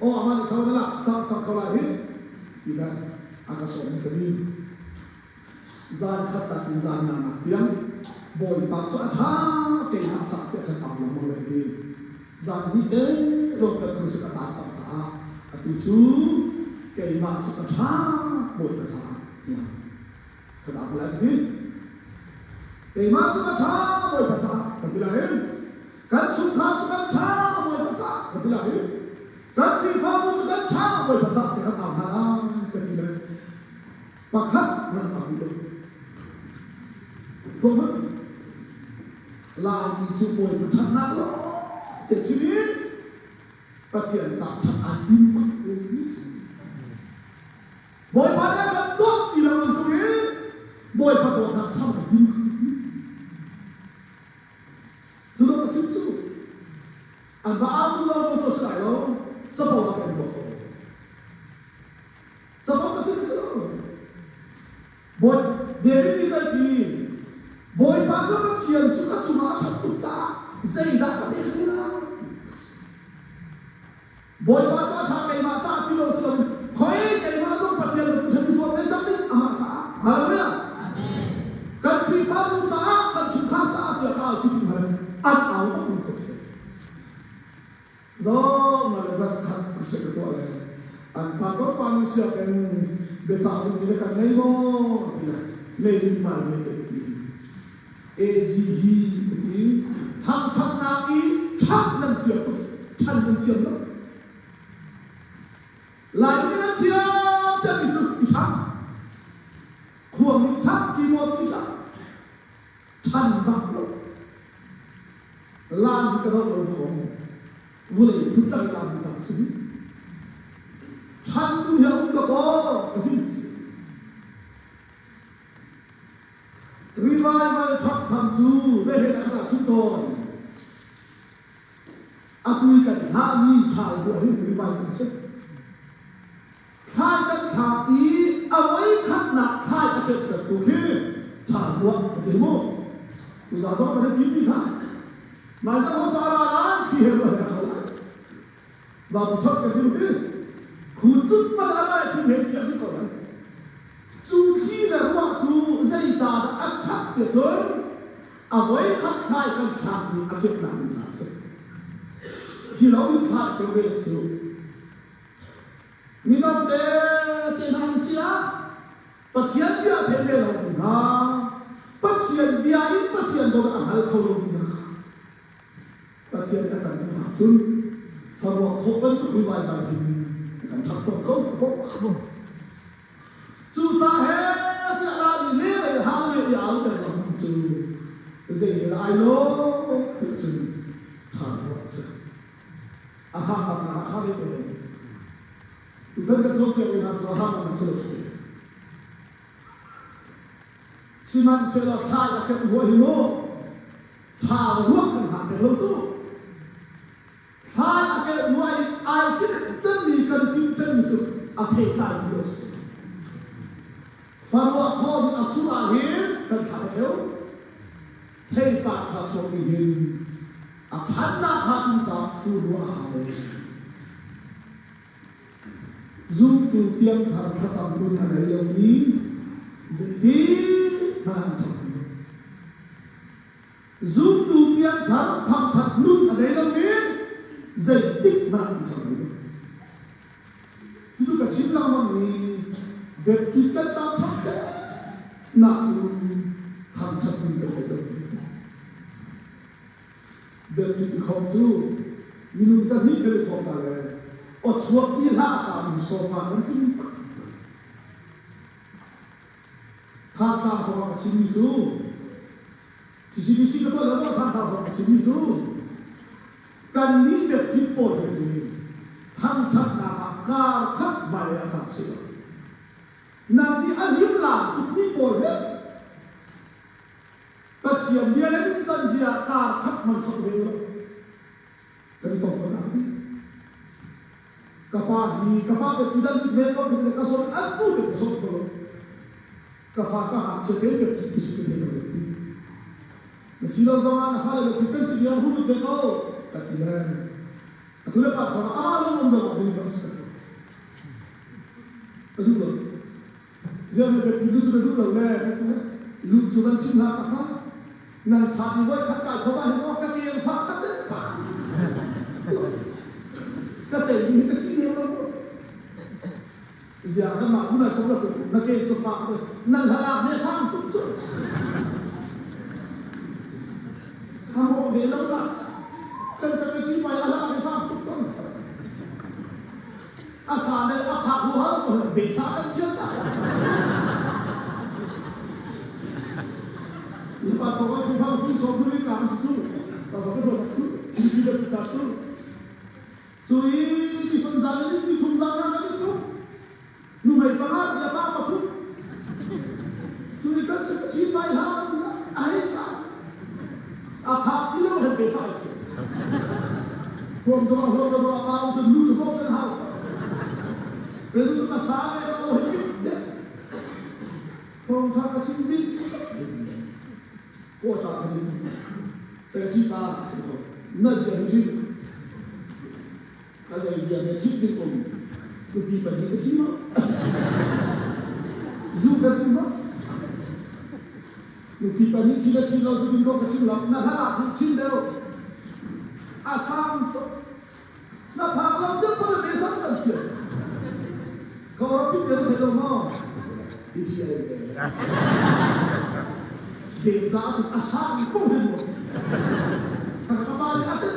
aw amah nih ṭawan a lak cang cang ko lai hi ti le a ka sawm ka ni zan khat tak in zan nga nak tiang bawipa cu a ṭha keimah cah tiah kan au lengmang le ti zan hnih te lawng kan khuasik a taan cang caah atu cu keimah cu ka ṭha bawipa caah tiah kan au lai ti keimah cu ka ṭha bawipa caah ka ti lai Kan chungkhar cu kan ṭha Bawipa cah ka ti lai i kan Khrihfabu cu kan ṭha Bawipa cah ti kan au hna lai ka ti le pakhat hmanh an au rih lo. Tuah hmanh. Laimi cu Bawipa ṭhatnak lawng te chim i Pathian cah ṭhat aan tim bak ko. Bawipa nih a kan tuah ti lo bantuk i Bawipa dawtnak cham kan tim bak. Cu dawh ka chim cu an va au lo zong cu a si lai lo capo ah kan ruah ko. Capo ka chim si lo. Bawi David nih zeiti Bawipa ka Pathian cu ka cungah a ṭhat tuk caah zeidah ka pek te lai? Bawipa cu a ṭha keimah caah ti lo si loin khoi keimah zong Pathian na ṭhan i zuam ve cang ding amah caah. Hallelujah. Kan Khrihfabu caah kan chungkhar caah tiah ka aupi tu hal an au bak mi ko te. Zong le zan khat crusade ka tuah le an pa to pa ni siak in biacah ding mi le kan ngei maw ti le nei mi mai me te ti. AZ hi ka ti thangṭhatnak i ṭhak nan thiam tuk ṭhan nan thiam lo Laimi nan thiam cemmi cu i ṭhak khuang i ṭhak keyboard i ṭhak ṭhan bak lo laan hi ka doh lo kong vulei phun lam hi tak si ṭhan tu hi a um dakaw ka ti. Revival thawngtham cu zei he dah ka chim tawn? Atu i kan hngahmi ṭhal ruah hi revival a si. Thlai kan thlak i a voikhatnak thlai a keuhtertu khi ṭhal ruah a ti mu. Tuza zong kan i thimmi kha. Mai zong ho sa ra lai khi he ruah he ka kho lai. Zapi chawt ka tim ti. Khu cut man a lai thim he khiak ding ko lai. Cu thli le ruah cu zeicahdah a ṭhat ti cun a voikhat thlai kan thlakmi a keuhnak ding caah a si. Hi lo in thlai a keuh ve lo cu. Mino te te hna an si ah Pathian bia thei ve lomi hna, Pathian bia in Pathian dawt a hngal kho lomi hna kha Pathian a kan duh ahcun faruah thawh bantuk revival hin a kan ṭhap tawn ko ka bawmh. Cucaah he tiah lami le lei hang le i au ter lam cu zei he dah ai lawh ti cun ṭha ruah cu a hang bak nak ah ṭha ve te. Tutan kan cawnpiak mi hna cu a hang bak cu lo te. Sihmanhsehlaw thlai a kemh huah hi mu ṭha ruah kan hngak peng lo cu. Thlai a kelh hnuah in ai timh cemmi kan timh cemmi cu a theitlai mi a si. Faruah thaw hi a sur ah hin kan thlah theo. Theipar kha chuak ding hin a ṭhannak hnga ding caah fur ruah a hau ve. Zumtu piangthar thlacam nun a ngei lomi zeitik hmanh an thawk ti lo. Zumtu piangthar thangṭhat nun a nei lomi zeitik hmanh an ṭhang ti lo. Cucu ka chim lengmang i biakki kan tlang chap nak cu thangṭhat nun kan nei lo ti a si. Biakki i khawm cu minung 200 kan i khawm ta le aw chuak i hla sa mi 50 kan tling. Thantlang zongah ka chimmi cu TCBC ka tuah lo zongah Thantlang zongah ka chimmi cu kannih biakinn pawl hi thangṭhatnak ah kar khat hmailei ah kal si lo. Nan nih a limlam tukmi pawl he Pathian bia le nuncan zia kar khat hmanh sok ve lo. Kan i tong ko nak ti. Ka pa hi ka pa pe ti dan ve ko ti ka son an tu te ka son ko lo. Ka fa ka hak che te pe ti si te ka ti. Na si lo zong ah na fa le pi kan si biang hu ve ko ka ti le. Atu le pa chong ama lo um zong ah bin ka si ka. Ka duh lo. Ziang he pe pi lu su na duh lo le ka ti le. Lu cu kan chim hlah ka fa. Nan cha i voi khat kai khom ah hin aw ka keng fa ka cel pa. Ka cel mi ka thi deu lo. Zia kan mah kun ai khom la cu na ke cu fa nan hlalak ne sang tuk cu. Hamo ve lo na kan secretary pai ala ne sang tuk ton. Asa ne a phak hu hal ko be sa kan thial ta. Pa chong ai phang thi so thuri kam si chu. Pa ka ko chu. Ti da cha chu. Cu i ni sun zan le ni thum zan na kan tu. Nu mei panga le pa pathum. Cu i kan se chi pai ha ai sa. A pha ti lo han pe sa. Huam zong huam zong pa um chu nu chu bok chan hau. Re nu chu ka sa me ka o hi de. Thawngtha ka chim dih. Kaw cha kan se chi pa na zia hin chim ka zei zia me chim ding um nupi pahnih ka chim ma zu ka chim ma nupi pahnih thi le thi lo zu ding ko ka chim lo na hla ah chim deuh a sang tuk na phak lo deuh pa le be sang kan thiam ka ora pit deuh thei lo maw i chi ai ve den ca cu a sang ko hin mo ka ka pa ni a chen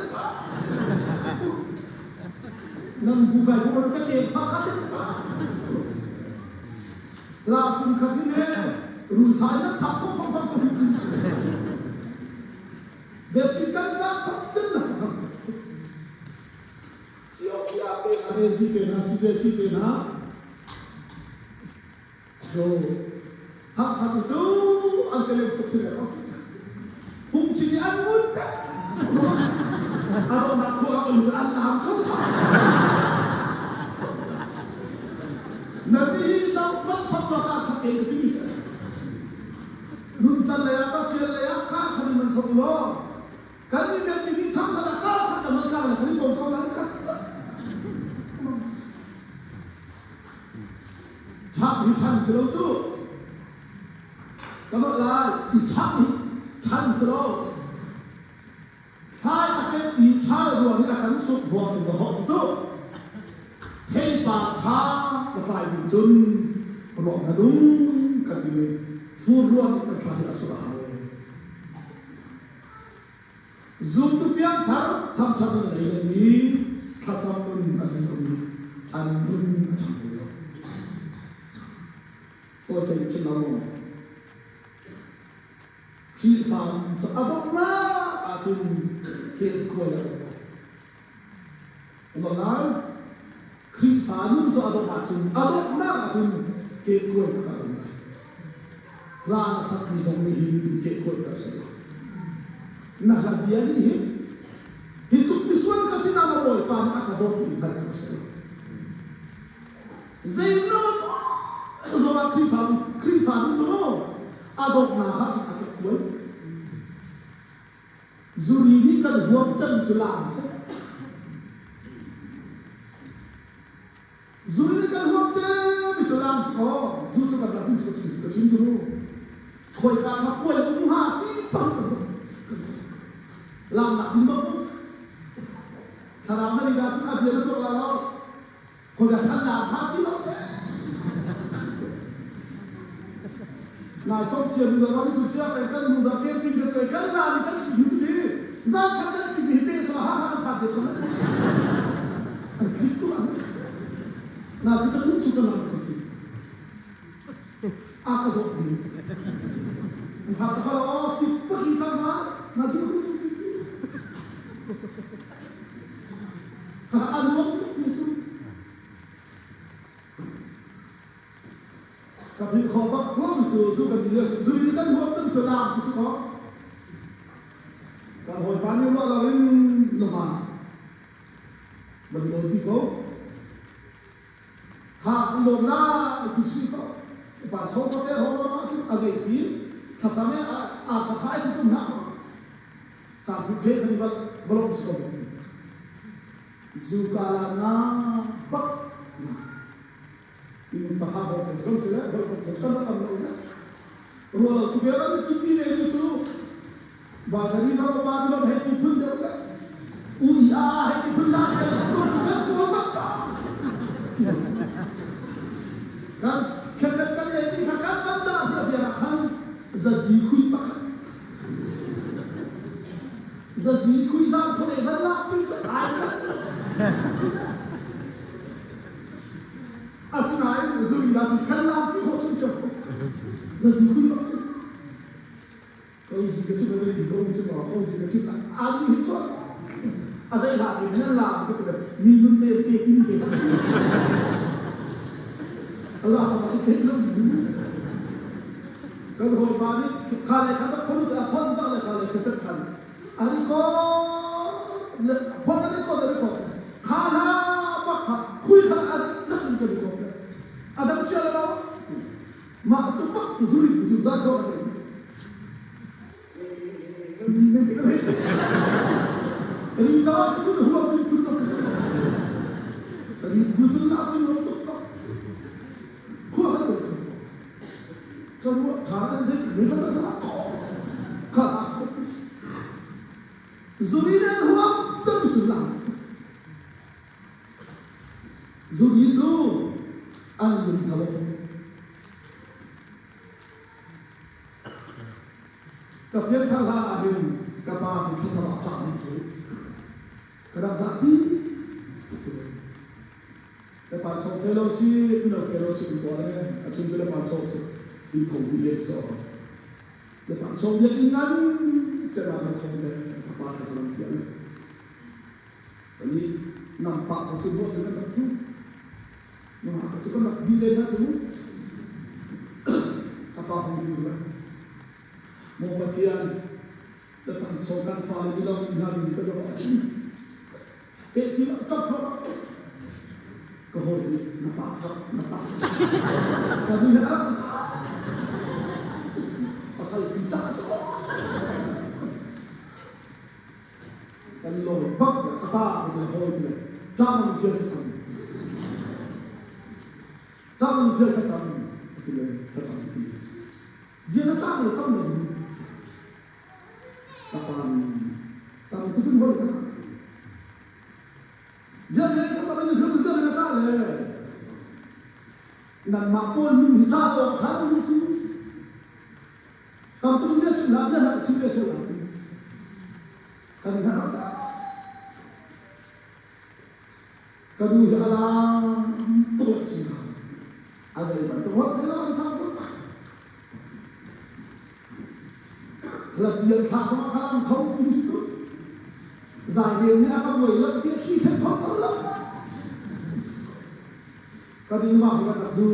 nan bu kai bu ka ke fa kha chen pa la fun kha thi ne rul thai na thak ko fang fang ko hin Biapi kan lak chap cen na thang. Cio te na AZ te na CJC te na jo thang thang cu an te le tuk si le ko. Phungchim i an ngun pek. A donghnak khua ah ulu an lam kho. Na ti do kan sak lo ka khat ke ti mi si. Nun can lei ah Pathian lei ah ka khan man sok law kan i biak mi thang khat ah ka khat kan man ka la khan i ton ko lai ka Chap hi chan si lo cu. Ka dawt lai i chap hi chan si lo. Thlai a kep i ṭhal ruang i a kan suk ruang in ka hawh cu. Theipa ṭha ka tlai ding cun ruang na dum ka ti i fur ruang i kan thla hi a sur a hau e. Zumtu piangthar thamṭhat in a ei lomi thlacam nun a tling lomi an nun a ṭhang ve lo. Tawi tein chim lo maw? Khrihfa nun cu a donghnak ahcun kenkuai a um lai. Um lai. Khrihfa nun cu a dongh ahcun a donghnak ahcun kehkuainak a um lai. Hla na sakmi zong nih hin kehkuaiter seh law. Na hla bia nih hin hi tluk misual ka si na Bawipa nih a ka dawt ti hngalhter seh law. Zeinak zong ah Khrihfa Khrihfa nun cu a donghnak ah cun a kekkuai. Zuri nih kan huam cem cu laam si. Zuri nih kan huam cem cu laam si kaw, zu cu kan rak din cu ka chim cu mu. Khawika kha puai um hnga ti pang kan Laam nak din bak mu. Thlarau na ri cun a bia na tuak la lo. Khawika kha laam hnga ti lo. Na chom thiam lu lo mi sia kan kan mu za camping ka tuai kan la ni kan si mi chu di zan khat kan si mi pe so ha ha kan phat de ko an thik tu an na si ka thun chu ka lam ko fi a ka zo ding an ha ta khala o fi pa hi ta ma na si ka thun chu fi ka an wong tuk mi chu Ka philh khawh bak ruang cu zu kan ti lio zu nih kan huap cang cu laam cu si kaw kan hawipa nih ruah lo in lama van lawi pi ko kha lawm la ti si ko pa cho ko te ho lama cu a zei ti thlacam e a sa khai ti tum na sa phu phe kan i balom si ko zu kala na bak na Minung pakhat ho kan kan si le hawikom cu kan rak tam lo le ruah lo tu bel an pi le ni cu Bagari ka Babylon hei ti phun deuh le ui a hei ti phun la kan cu cu kan kawl bak kan kheset kan nei mi kha kan ban dah thia bia khan zazi khui pakhat zazi khui zam khone van la pi cha ai kan Asinain zuri dah cun kan lampi khawh ṭhiamṭhiam ko. Zazi kun bak ko zi ka chim a zei ko chim ko zi ka chim an mi hi chuak a zei hlah ti nan lam ka ti mi nun te te tin te Allah ta i thei lo kan hawi pa nih kha le kha phun phon bak le kha le kha set khan ari ko le phon ari ko ari ko kha la bak kha khui kha a nak in kan ko le a dang sia lo mah cu bak cu zuri cu za ko ate ri ta cu huam tin phun to ri bu sun na cu nom tuk ko khua kha te ka ruah tha an zai ne ka ka kha Zuri nih an huam cang cu lang. Zuri cu an lung tho a fung. Ka pianthar hlan ah hin ka pa hi thlacam ah ṭah ding cu ka rak zahpi tuk ve. Le pa chong fellowship, mino fellowship in tuah le a chung cu le pa chong cu in thong pi le so. Na pa chawng biakinn ngan cem ah na khong le ka pa thlacam thiam le. Tani nam pa ko cu ruah cu kan rak hmu. Nungak ko cu kan rak bi len na cu. Ka pa hong dir le. Maw Pathian, na tangso kan fale mino hna min ka zoh ahhin pehti ah ṭap hlah ka hawi nih na pa ṭap na pa ka nu he a rak sa pasal pi ṭah cu kan lawi bak ka pa ka ti hawi ti le ṭah man fial thlacam ṭah man fial thlacam ti le thlacam ti Zian a ṭah le cang lo ka pa nih tam tuk in holh hlah. Zian le thlacam in fial zian le ṭah le nanmah pawl min hi ṭah awk ṭha mi cu tam tuk in bia chim hlah bia hlah chim ve sual hlah ti kan herh Ka nu hi a laam tuk lo cing ka. A zei bantuk holh thei lo an sang tuk. Hlapi an thlah zong ah kha lam kho ti si tu. Zai ven nih a ka buai lo ti khi then khot cang lo. Ka ding ma hi kan rak zu.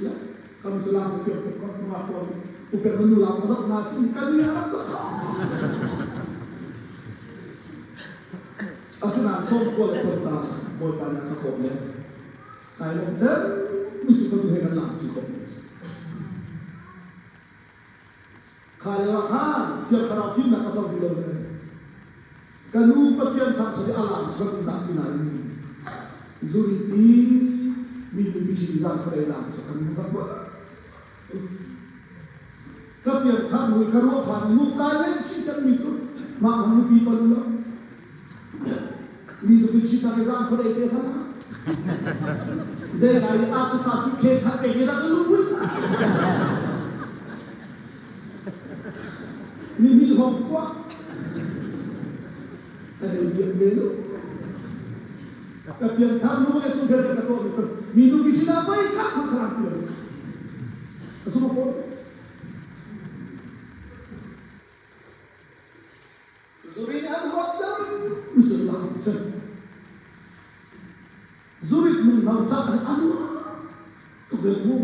Ya, kan cu lam thiam tuk ko ma ko. Upe nu lam ka zok na sin kan ni a rak zok. Asinain sawmkua le kuanta Bawipa nih a ka kawh le kai lawm cem mi cu ka nu he kan lampi khawh mi cu. Kha lio ah khan Thiang Thlarau fimnak ka co ti lo le ka nu Pathian thangṭhat i a lam cu kan zahpi nain zuri ti mi nupi ṭhi zan khuadei lam cu kan zak Ka piangthar hnu i ka ruah ṭhan i mu kai len chin cemmi cu mah hmang nupi ton lo. Mi nupi ṭhi tak i zan khuadei te hmanh ah dei lai i aa sa tu khe khat pek i rak lungmui. Ni hnih hong khua a hei biak ve lo. Ka piangthar nu le chung ka tuah mi cu mi nupi ṭhi dah voi khat hmanh ka rak ti lo. A sung a pawl. Zurin an huat cang mi cu lam cu. Zurit lung hno ṭah hi a nuam tuk ve mu.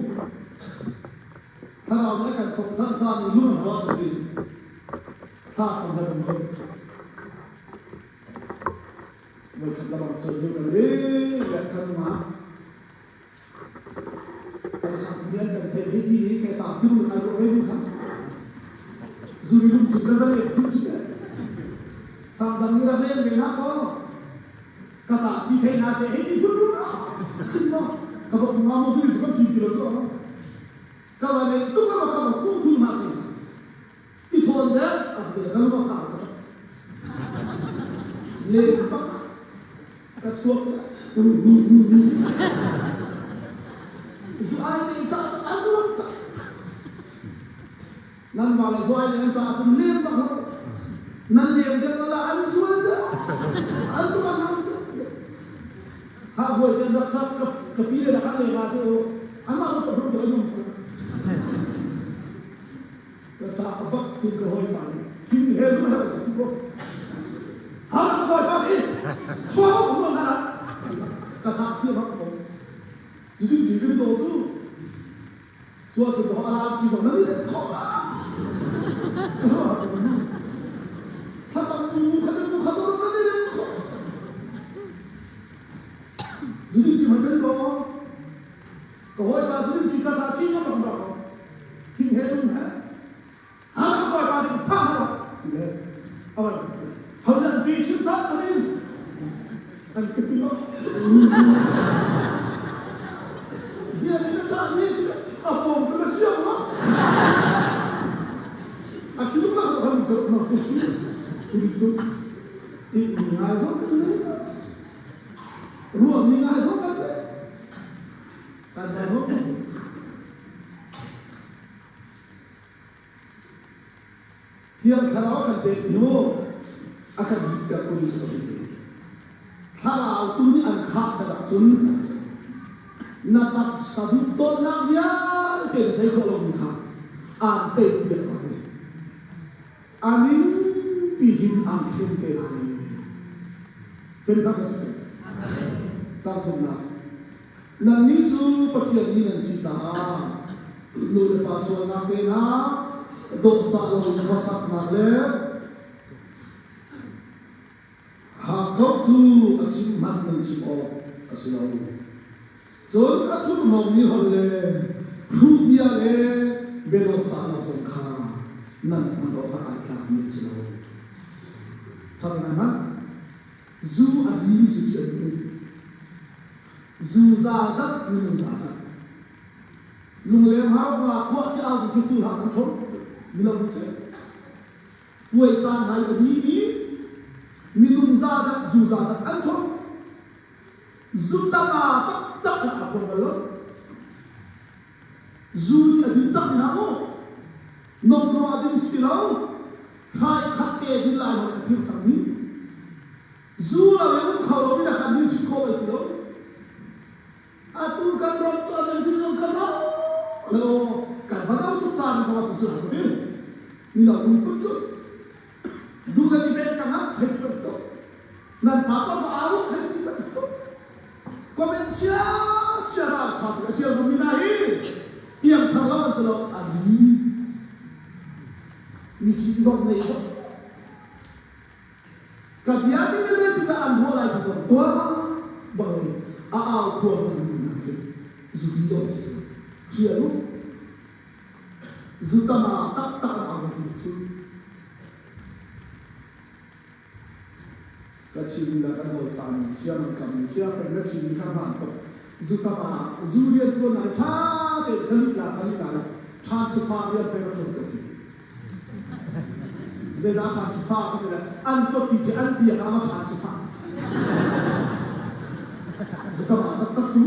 Thlarau nih a kan thawk cang caan i lung an hua fatin thla cam he kan khon. Voikhat labang cu zu kan ding le kan ma. Kan sak nian kan theih hi ti i kai ta thiru kai ruah ve mi kha. Zuri lung thut kan va leng thut cu te. Sang dang nih rak leng ve na ko. Ka ta thi thei na se hei ti phun phun ra. Khin mo ka bok ma mo zuri cu kan fim ti lo cu. Ka va leng tuk ka ka ba khu thul ma thei. I thawn de a ti ka lu fa ka le bak ka chuak zu ai ne cha cha an ruat ta nan ma le zu ai ne an cha chun lem bak lo nan lem de la an sual de an tu kan nam de ha huai kan rak ka ka pi le ka le ma chu an ma ko ko ko nom ko Ka ṭah bak cun ka hawipa nih thing he lu he ka fuh ko. Har ka hawipa nih chuak awk nawn hlah ka cah thiam hak ko. Cutin ti kan do cu cu ahcun ka alarm ti zong nan i khawh Thlacam mu khat mu khat nan i khawh. Cutin ti man kan do. Ka hawipa cu ti ka sa chin ka bang rak thing he lung he har ka hawipa cu tha ha ti le awan ho nan ti chim chan amin an ka ti lo zia ni na cha ni a pom cu na siang lo a khi lung na han chu na ku si ku chu ti mi ngai zo kan le ruah mi ngai zo kan le Kan hmuh. Thiang Thlarau kan pek hnu a kan himter tu cu a si. Thlarau tu nih an khah ter ahcun na taksa duh tawnnak vialte na thei khawh lomi kha aan tei piak lai. A ning pi hin aan thlen te lai. Tin tak a si. Cang thumnak. Nannih cu Pathian mi nan si caah nu le pa sualnak te hna, Dawhcah loin khuasaknak le hakkauh cu a chim hmanh nan chim awk a si lo. Cun a thurhnawmmi holh le hruhbia le biadawhcah lo zong kha nan hman awkah ai tlakmi a si lo. Ṭha ngai hmanh. Zu a rimi cu ṭih an nung. Zu zazat minung zazat. Lungleng hau nga khuah ti au khi sul hak an ṭhom mino an si. Puai caan nai a rimi minung zazat zu zazat an ṭhom. Zu tama taktak in aa phuang bal lo. Zu nih a din cang hna mu. Nomrua ding si lo. Hrai khat te din lai hmanh a thir cangmi. Zu lo in um kho lo mi na kan min chim kho bal ti lo. Atu kan ram cu an zin lo ka zo lo kan va do tuk caan ka va su su ti. Mi lo um put cu. Du le ni pen ka ngam thei tuk. Nan pa ko au thei ti tuk. Comment chia chia ral tha tu a tial mi na hi piangthar lo an si lo a ri mi chi zong nei lo ka bia mi ne zei ti dah an ruah lai ti zong tuah bang ni a au khuang bang mi na khi zu bi lo chi chu chia lu zu tama tak tak au ti chu. Ka chim le kan hawipa nih sia man kam nih sia peng na chim kha hmaan tuk. Zu tam ah zu rian tuan ai tha tein ka lut la ka lut la le transfer rian pek a ṭuan ko ti. Zeidah transfer ka ti le an tot ti khi an biak ah ma transfer. Zu tam ah taktak cu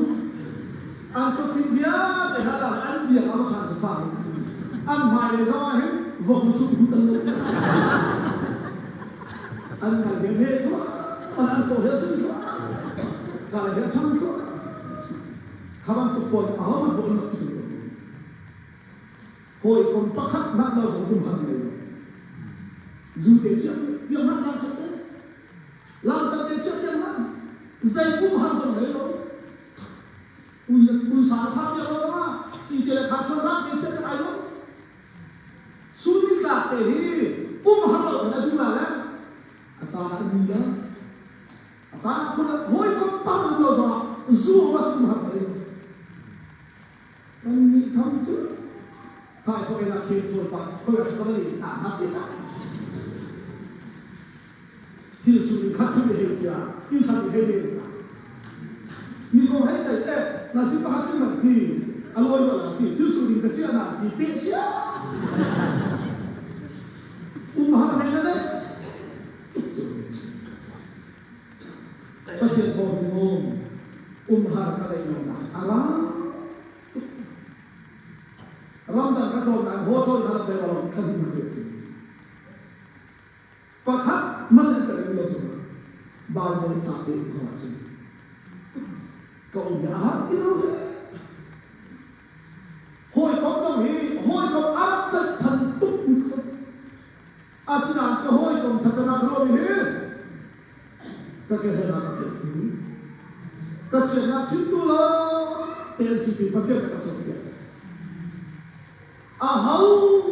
an tot ti vialte hna la an biak ah ma transfer. An hmai le zong ah hin vok lu chung hut an lo. An ngal he me thua an an to he sun thua ka le he thang thua kha bantuk pawl a ho man nak thi hawi kom pakhat nak lo zong um han nei lo zu te chia piang man lang khat te lang tat te chia piang man zei um han zong nei lo ui ui sa tha piang lo ma chi te le kha chuan ram te chia ai lo. Sun nitlak te hi um har lo in a duh la le a caan ah a la. A caan ah khun hawikom pa um lo zongah zu ma um har thei. Kan nih tham cu thai thawk ina khel thawl pa khoi a sakala li ta na ti ta. Thil su in khat thil hei chia in thlan hei le ta. Mi kong hei chai te na si pa thil man ti a loi lo la ti thil su ding ka chia na ti pe chia. Um har me na ne. Pathian thawng ngom um har ka dei lo na ara. Ramdang ka tlawn nan hotel na rak dei walong thlan na ke. Pakhat man an ka rem lo zongah Baibal ca te um ko ahcun ka um hi a har ti lo he. Hawikom zong hi hawikom a rak chan tuk mi kha asinain ka hawikom thlacam ah ruahmi hi ka ke he na ka theihtu ka chiatnak chimtu lo te an si ti Pathian ka cawnpiak. Aho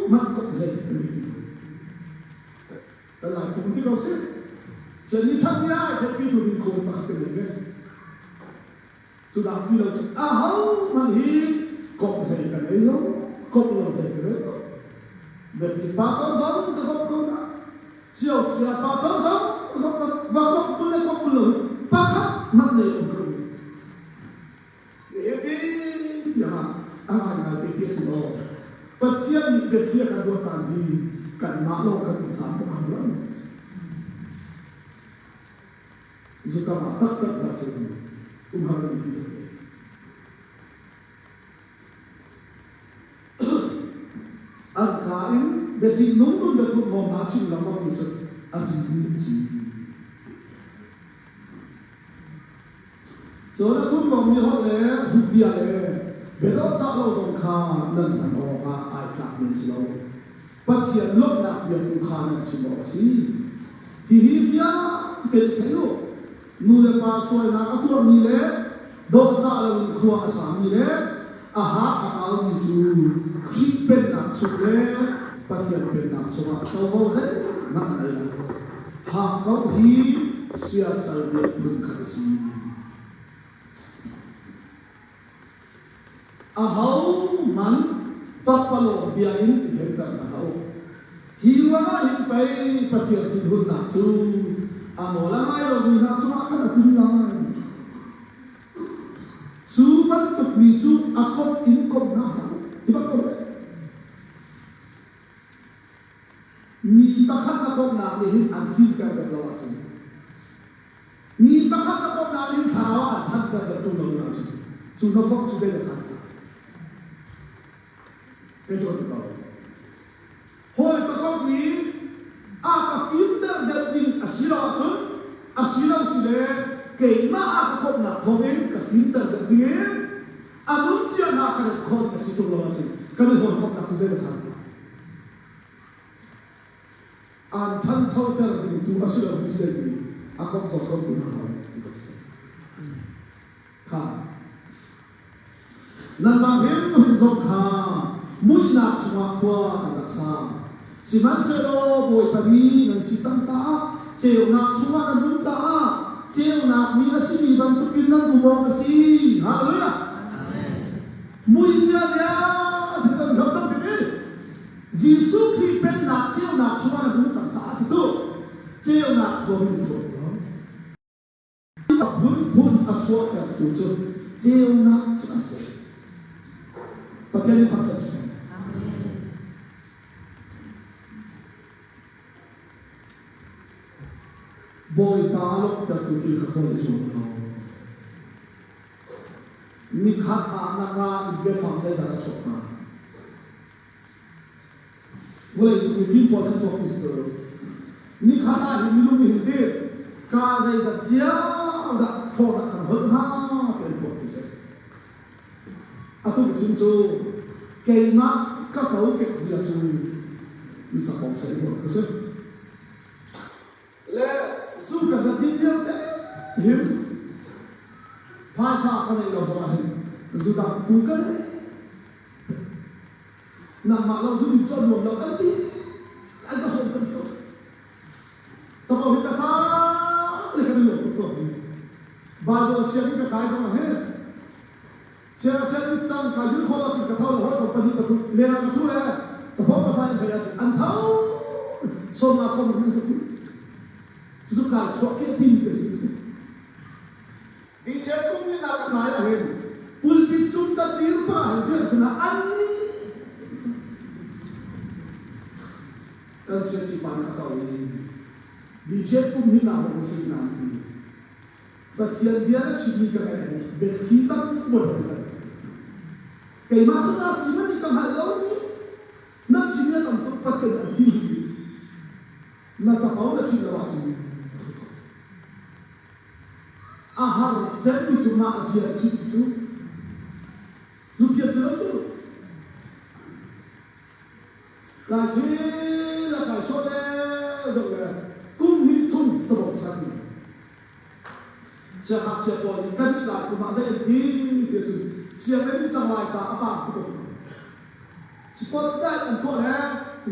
hmanh komh hlei kan i ti lo. Kan lai kum ti ko si. Sian ni that ni ai theihpi tu ding khawn pakhat kan nei ve. Cu dah ti lo cu aho hmanh hi komh hlei kan ei lo, komh lo hlei kan ei lo. Biapi pa ko zong ka komh ko na. Cio kira pa ko zong ka komh ko va komh bul le komh bul lo hi pakhat hmanh nei lo ka um. Nihin tiangah a ngaingai te ti a si lo. Pathian nih biathli a kan ruah caan hi kanmah lawng kan um caan bak ang lo. Zukam ah taktak hna cun umhar an i ti lo te. An ka in biaṭih nung nun biathup mawm hna chim lengmang mi cu a rimi an si. Cun a thurhnawmmi holh le hrutbia le biadawhcah lo zong kha nan hman awkah ai tlakmi an si lo. Pathian lawmhnak bia tu kha nan chim awk a si. Hihi fiang tein thei u. Nu le pa sualnak a tuahmi le dawhcah loin khua a sami le a ha a kaumi cu Khrih pennak chung le Pathian pennak chungah covo zeihmanh an ei lai lo. Hakkauh hi siasal biak phun khat a si. Ahohmanh pakpalawng bia in i henter hna hlah u. Hi ruangah hin pei Pathian thinhunnak cu a nawl a ngai lomi hna cungah khan a tlun lai. Cu bantuk mi cu a komh in komh hna hlah u, ti bak ko hlah. Mi pakhat na komhnak nih hin an fimter deuh lo ahcun Mi pakhat na komhnak nih thlarau ah an thanter deuh ṭung lo ahcun cu na komh cu zei dah san tlai? Kei cu ka ko. Hawi ka komh i a ka fimter deuh ding a si lo ahcun a si lo si le keimah a ka komhnak thawngin ka fimter deuh ding in a nuncia hna ka remh khawh ding a si ṭung lo ahcun kan i hawikomhnak cu zei dah san tlai? Aan ṭhanchoter dingtu a si lomi si ti a komh zong komh kun hau ti ka si. Kha nanmah hrimhrim zong kha muihnak chungah khua an rak sa. Sihmanhsehlaw Bawipa mi nan si cang caah ceunak chungah nan um caah ceunak mi a simi bantukin nan um awk a si. Hallelujah! Muizia vialte kan hloh cang tik i Jesuh Khrih pennak ceunak chungah na um cang caah ti cu ceunak thuam in thuam ko. A phunphun a chuahtertu cu ceunak cu a si. Pathian in thangṭhat siseh. Bawipa a lawmhtertu thil kha kawl i zuam ko. Nikhat ah na kaa in biafang zeizat a chuak hnga? Vawleicung mifim pawl kan tuak ti cu nikhat ah hin minung nih hin ti kaa zeizat cio dah phone ah kan holh hnga ti an tuak ti si. Atu ka chim cu keimah ka kokek zia cu mi cakawng sai ruang ka si. Le zu kan rak din lio te hin phaisa ka neih lo zongah hin zu dang tu ka nei. Nangmah lo zu din cu a nuam lo an ti an ka sawm kan ko. Capo hi ka sang le kan i lawm tuk tawn hi. Bible sianginn ka kai zongah hin chia chia in cang ka yun kho lo cun ka tho le hawikom pahnih pathum leng ka thu le capo pasa in thei ahcun an tho sawm nga sawm in ka ku. Cucu kai chuah ke pin ka si. DJ kum ni nak ka kai ah hin pulpit cung ka dir pa hin biak sinah an ni kan sia chi pan ka kau i DJ kum hi na hong si na ti Pathian bia na chimmi ka ngaih hin biathli tam buai ka tan. Keimah sana si man ka hngalh lo mi na chim ya tam tuk Pathian an thim hi na capo na chim lo ahcun a har cemmi cu mah zia chim si cu zu phiat si lo cu kai thi la kai sawh deuh deuh le kum hnih chung cabawm sa ti siangngakchia pawl nih kan ih lai kum ah zei an ti ti cun sianginn cang lai ca a pang tuk spot diet an tuah le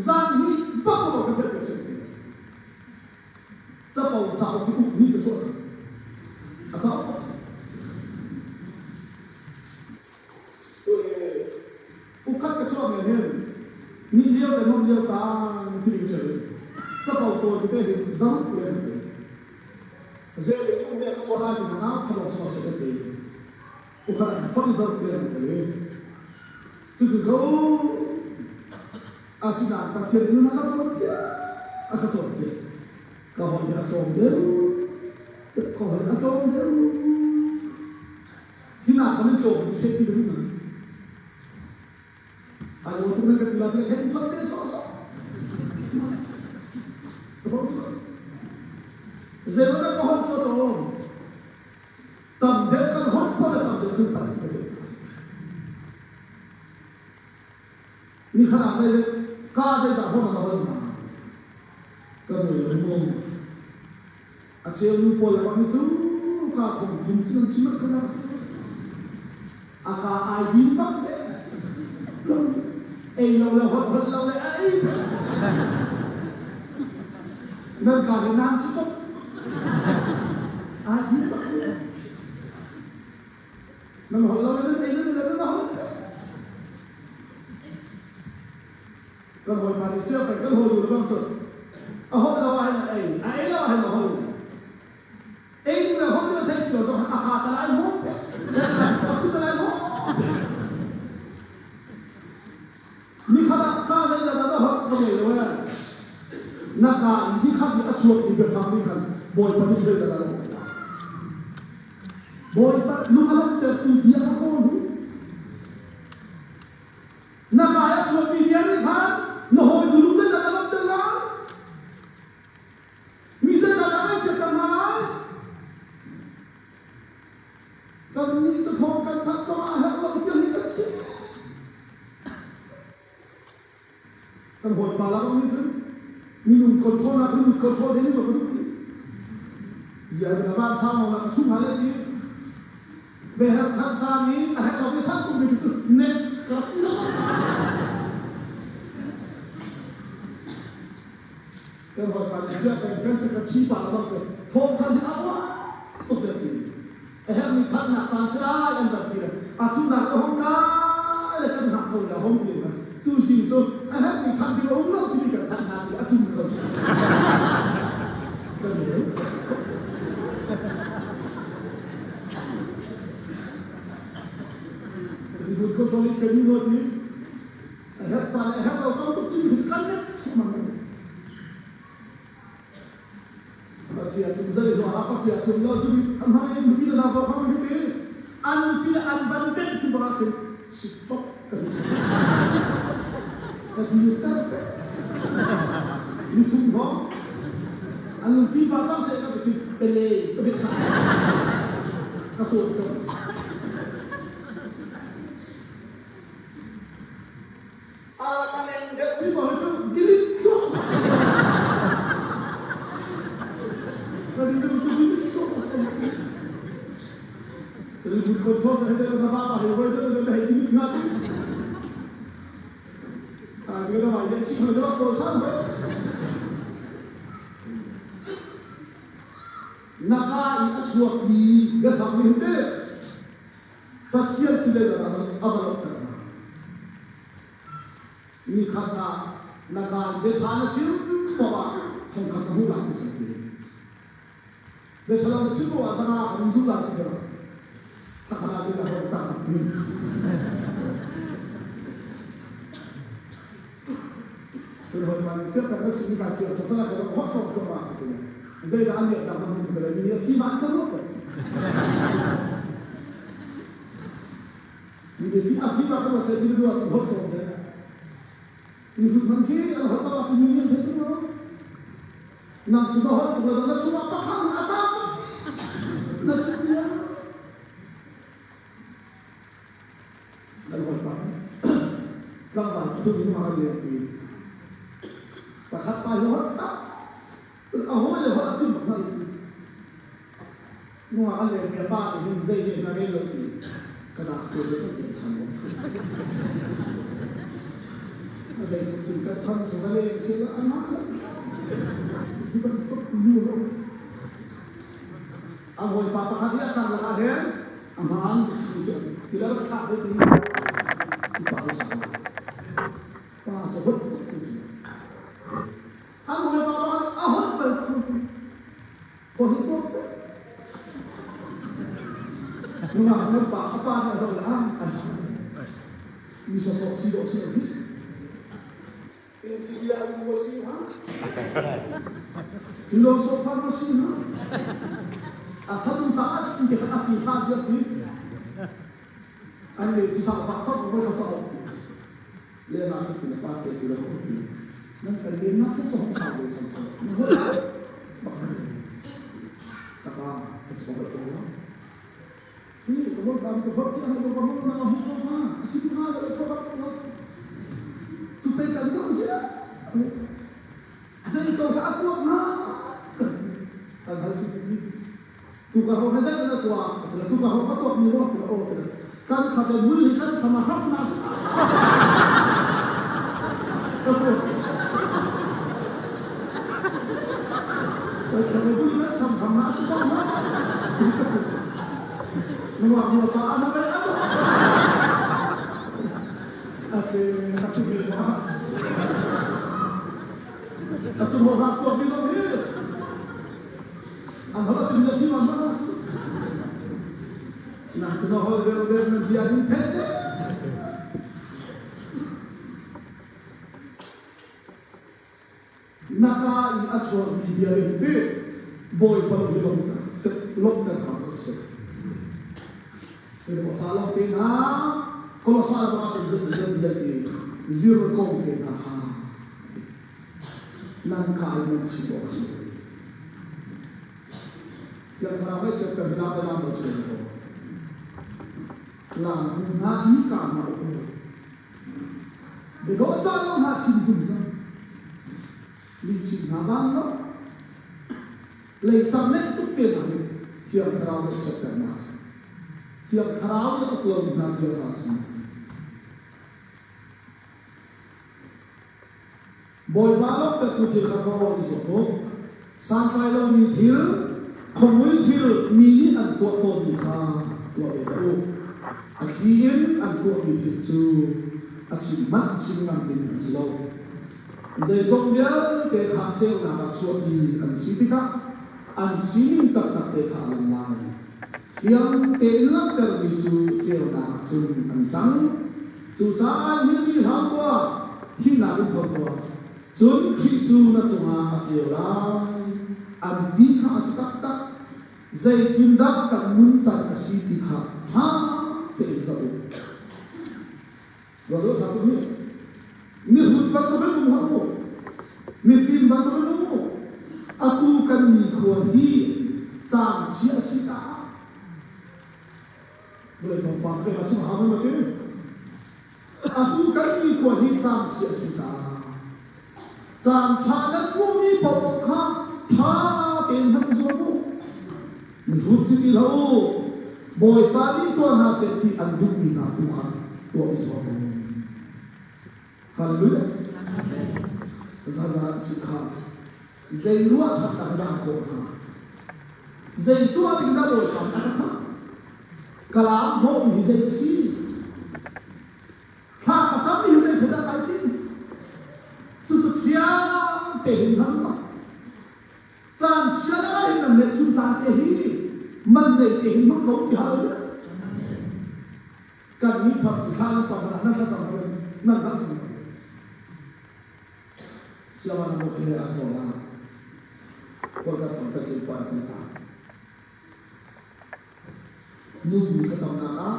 zan hnih bak cabawm kan chiah piak si Capo cauk hi uk nih ka chuah cang. A sau. Ukhat ka chuah men hin ni lio le nom lio caan ti ding ṭel capo tawi tete hin zaruk le te. Zel le um ne ka chuah lai ti na khalong sama se te. Ukhat an fang zaruk le te. Cucu ko Asinain Pathian nun a ka cawnpiak, a ka cawnpiak. Ka holh hi a tlawm deuh, ka holh a tlawm deuh. Hi nak kan in tlawm mi seh ti ka duh na. Ai aw tuk na ka ti la ti la khe in chawt te sawh sawh. Sabau cu. Zeimaw dah ka holh cu a tlawm. Tam deuh kan holh paoh le tam deuh kan palh ti ka theih caah. Nikhat ah zei ka zeizah hon a hol hna. Ka mui lo mu. A cheu nu pawl le bang hi cu ka thong thum cu nan chim ka nak. A ka ai din bak ve. Ei lo le holh holh lo le a ei. Nan ka hi nan si tuk. Ai di bak. Nan holh lo nan ei nan nan nan holh. Kan hawipa nih siang peng kan hawi lu bang cun a holh lo ah hin a ei, a ei lo ah hin a holh. Ei ding le holh ding a theih ti lo zong a kha ta lai mu. A ku ta lai mu. Nikhat ah ka zeizat ah na holh ka ngei lo ee. Na ka i nikhat i a chuak mi biafang nih khan Bawipa nih zeidah a lawmh lai. Bawipa lung a lawmhtertu bia kha kawl u. Na ka i a chuakmi bia nih khan na hawi lung zeidah a lawmhter lai. Mi zeidah dah ngaihchiatter hna lai. Kannih cu thawng kan thanh zongah a herh lo tiah hi kan chim. Kan hawipa lakah nih cun minung control nak in control ding in ka duh ti. Ziar na van sang na chung hal ti. Beher than caan i a herh lo mi than tuk mi cu next ka rak ti lo. Kan hawipa nih siah peng kan secretary pa bang cu thawng than hi a uar tuk le ti. A herhmi thatnak caan si lai an rak ti le a thunak a hung kai le kan hngah ko le a hung ti le tu zing cu a herhmi that ding a um lo timi kan thanh hna ti a tum ko cu kan rel. Ribut control in kan ni ti a herh caan a herh lo tam tuk chin khi kan net mang. Pacia tum zei hua ah pacia tum lo zu an hmang in nupi le nau hmang hi ti an nupi le an van beng tu bang ah khin stop ka ti ka dir ter te ni thum hrawng an lungfi pa cang seh ka ti pele ka bit ka cawn ko. A ka leng deuh mi pawl cu delete thluahmah. Ka rilru cu delete thluahmah si. Rilru control sa hei na va pa hei voi zan na hei delete nga ti. Ta si na vai le si na ko than hoi. Na ka i a chuakmi biafang nih hin te Pathian ti le a va lawmhter hna. Nikhat ah na kaan biaṭha na chim paoh ah thongkhat na hmuh lai ti si. Biaṭha lo na chim paoh ah zanga kan in zul lai ti si. Thakhat ah ti na hong tak ti. Tun hoi man siap kan na chim ka siap thasana ka hot chom chom ma ti le. Zeidah an liak dak na hmu ti le mi nih a fim an ka ruat. Mi nih a fim a kan ruat ti duh ahcun holh tlawm deuh. Mi hrut hmanh khi an holh lo ahcun mi nih an theih tung lo. Nang cu na holh tuk le na chungah pakhat a tam na chim bia. Kan holh pa tlangval pathum in ma leng ti. Pakhat pa hi holh tak a hawi le holh a tim bak hna ti. Nungak an lengmi a pa nih hin zei nih na rel lo ti ka nak tu le kan than lo. A zei tuk cun kan fam cu ka leng si la amah la ti bantuk nu lo. A hawipa pakhat hi a karlak ah hin a hmaan si cu ti la rak thlak ve ti ti pa cu pa cu hot tuk tu ti. An hawipa pakhat a hot bal tu ti. Nungak nan pa a pa nih a zoh le ah an ṭha mi sawsawh si dawh si lo hi. Engineer maw si ha? Philosopher maw si ha? A fanu caah thi te kha a pi sa ziak ti. An le cu sa pak sa voi kha sa ok ti. Le na cu ti le pa te ti le ho ti. Nan kan len nak cu hong sa ve sam ko. Na ho bak taka a si ko ko lo. Hi ka hol kam ka hol ti ang ko ka hol na ka hmu ko ha. A chim nga lo ko ba ko. Cu pe kan zo si. Zei ko kha a tuak na kan ti. Kan hal cu ti. Tu ka ho zai na tua tu ka ho ka tuak mi mo ti o ti kan khat le mul hi kan sama ram na sa. Ka ko. Kan sam kham na si ko na. Nuwa nuwa pa ano ba ano? Ate asubir mo. Atu mo ra ko bi lo hi. Ang hala tin na fi ma ma. Na sino hol der der na zia din the de. Na ka i a chuakmi bia le hi teh Bawipa hi lawmhter hram ko seh. Hi ca lawng te hna Kolosai ram ah cun zan zan i zir kong te hna kha nan ka in nan chim awk a si. Thiang Thlarau ngaihchiat kan lam le lam lo cu ko. Lam bu hna i ka hna uk Biadawh caan lo hna chim zungzal. Lihchim hna van lo. Leitak neih tuk te hna hi Thiang Thlarau nih chiatternak. Thiang Thlarau nih uk lomi hna ziaza a si. Bawipa lawmhtertu thil kha kawl i zuam u. Santlai lomi thil, khuamui thil mi nih an tuah tawnmi kha tuah ve hlah u. A thli in an tuahmi thil cu a chim hmanh chim ngam ding an si lo. Zeizong vialte kha ceunak ah chuahpi an si tikah an sining taktak te kha a lang lai. Fiang tein langhtermi cu ceunak ah cun an i cang. Cucaah hngilhmi hlah tuah, thihnak in tho tuah. Cun Khrih cu na cungah a ceu lai. An ti kha a si taktak. Zeitindah kan nuncan a si ti kha ṭha tein zoh u. Ruat u, ṭha tuk hi. Mihrut bantukin um hlah u. Mifim bantukin um u. Atu kan nikhua hi caan chia a si caah Vawlei thawngpang ka pek ah chim hau ma ti? Atu kan nikhua hi caan chia a si caah caan ṭha nan hmuhmi paoh kha ṭha tein hman i zuam u. Mihrut si ti hlah u. Bawipa nih tuah hna seh ti an duhmi hna tu kha tuah i zuam u. Hallelujah. Zan ah kha zei ruahchannak dah an kawh hna? Zei tuah ding dah Bawipa nih a ka kham? Kalaam hnawhmi hi zei a si? Thla ka cammi hi zei dah kai tinh? Cucu fiang tein hman lo. Caan chia le ai nan neih chun caan te hi man nei te hin hmang ko ti hallelujah. Kan nih thap cu thla nan cam hmanh ah nan thlacam hmanh nan hngalh tung lo. Siavan mo he a zawn ah Kolkat thong kan tlun puan kan ta. Nu bu thlacamnak ah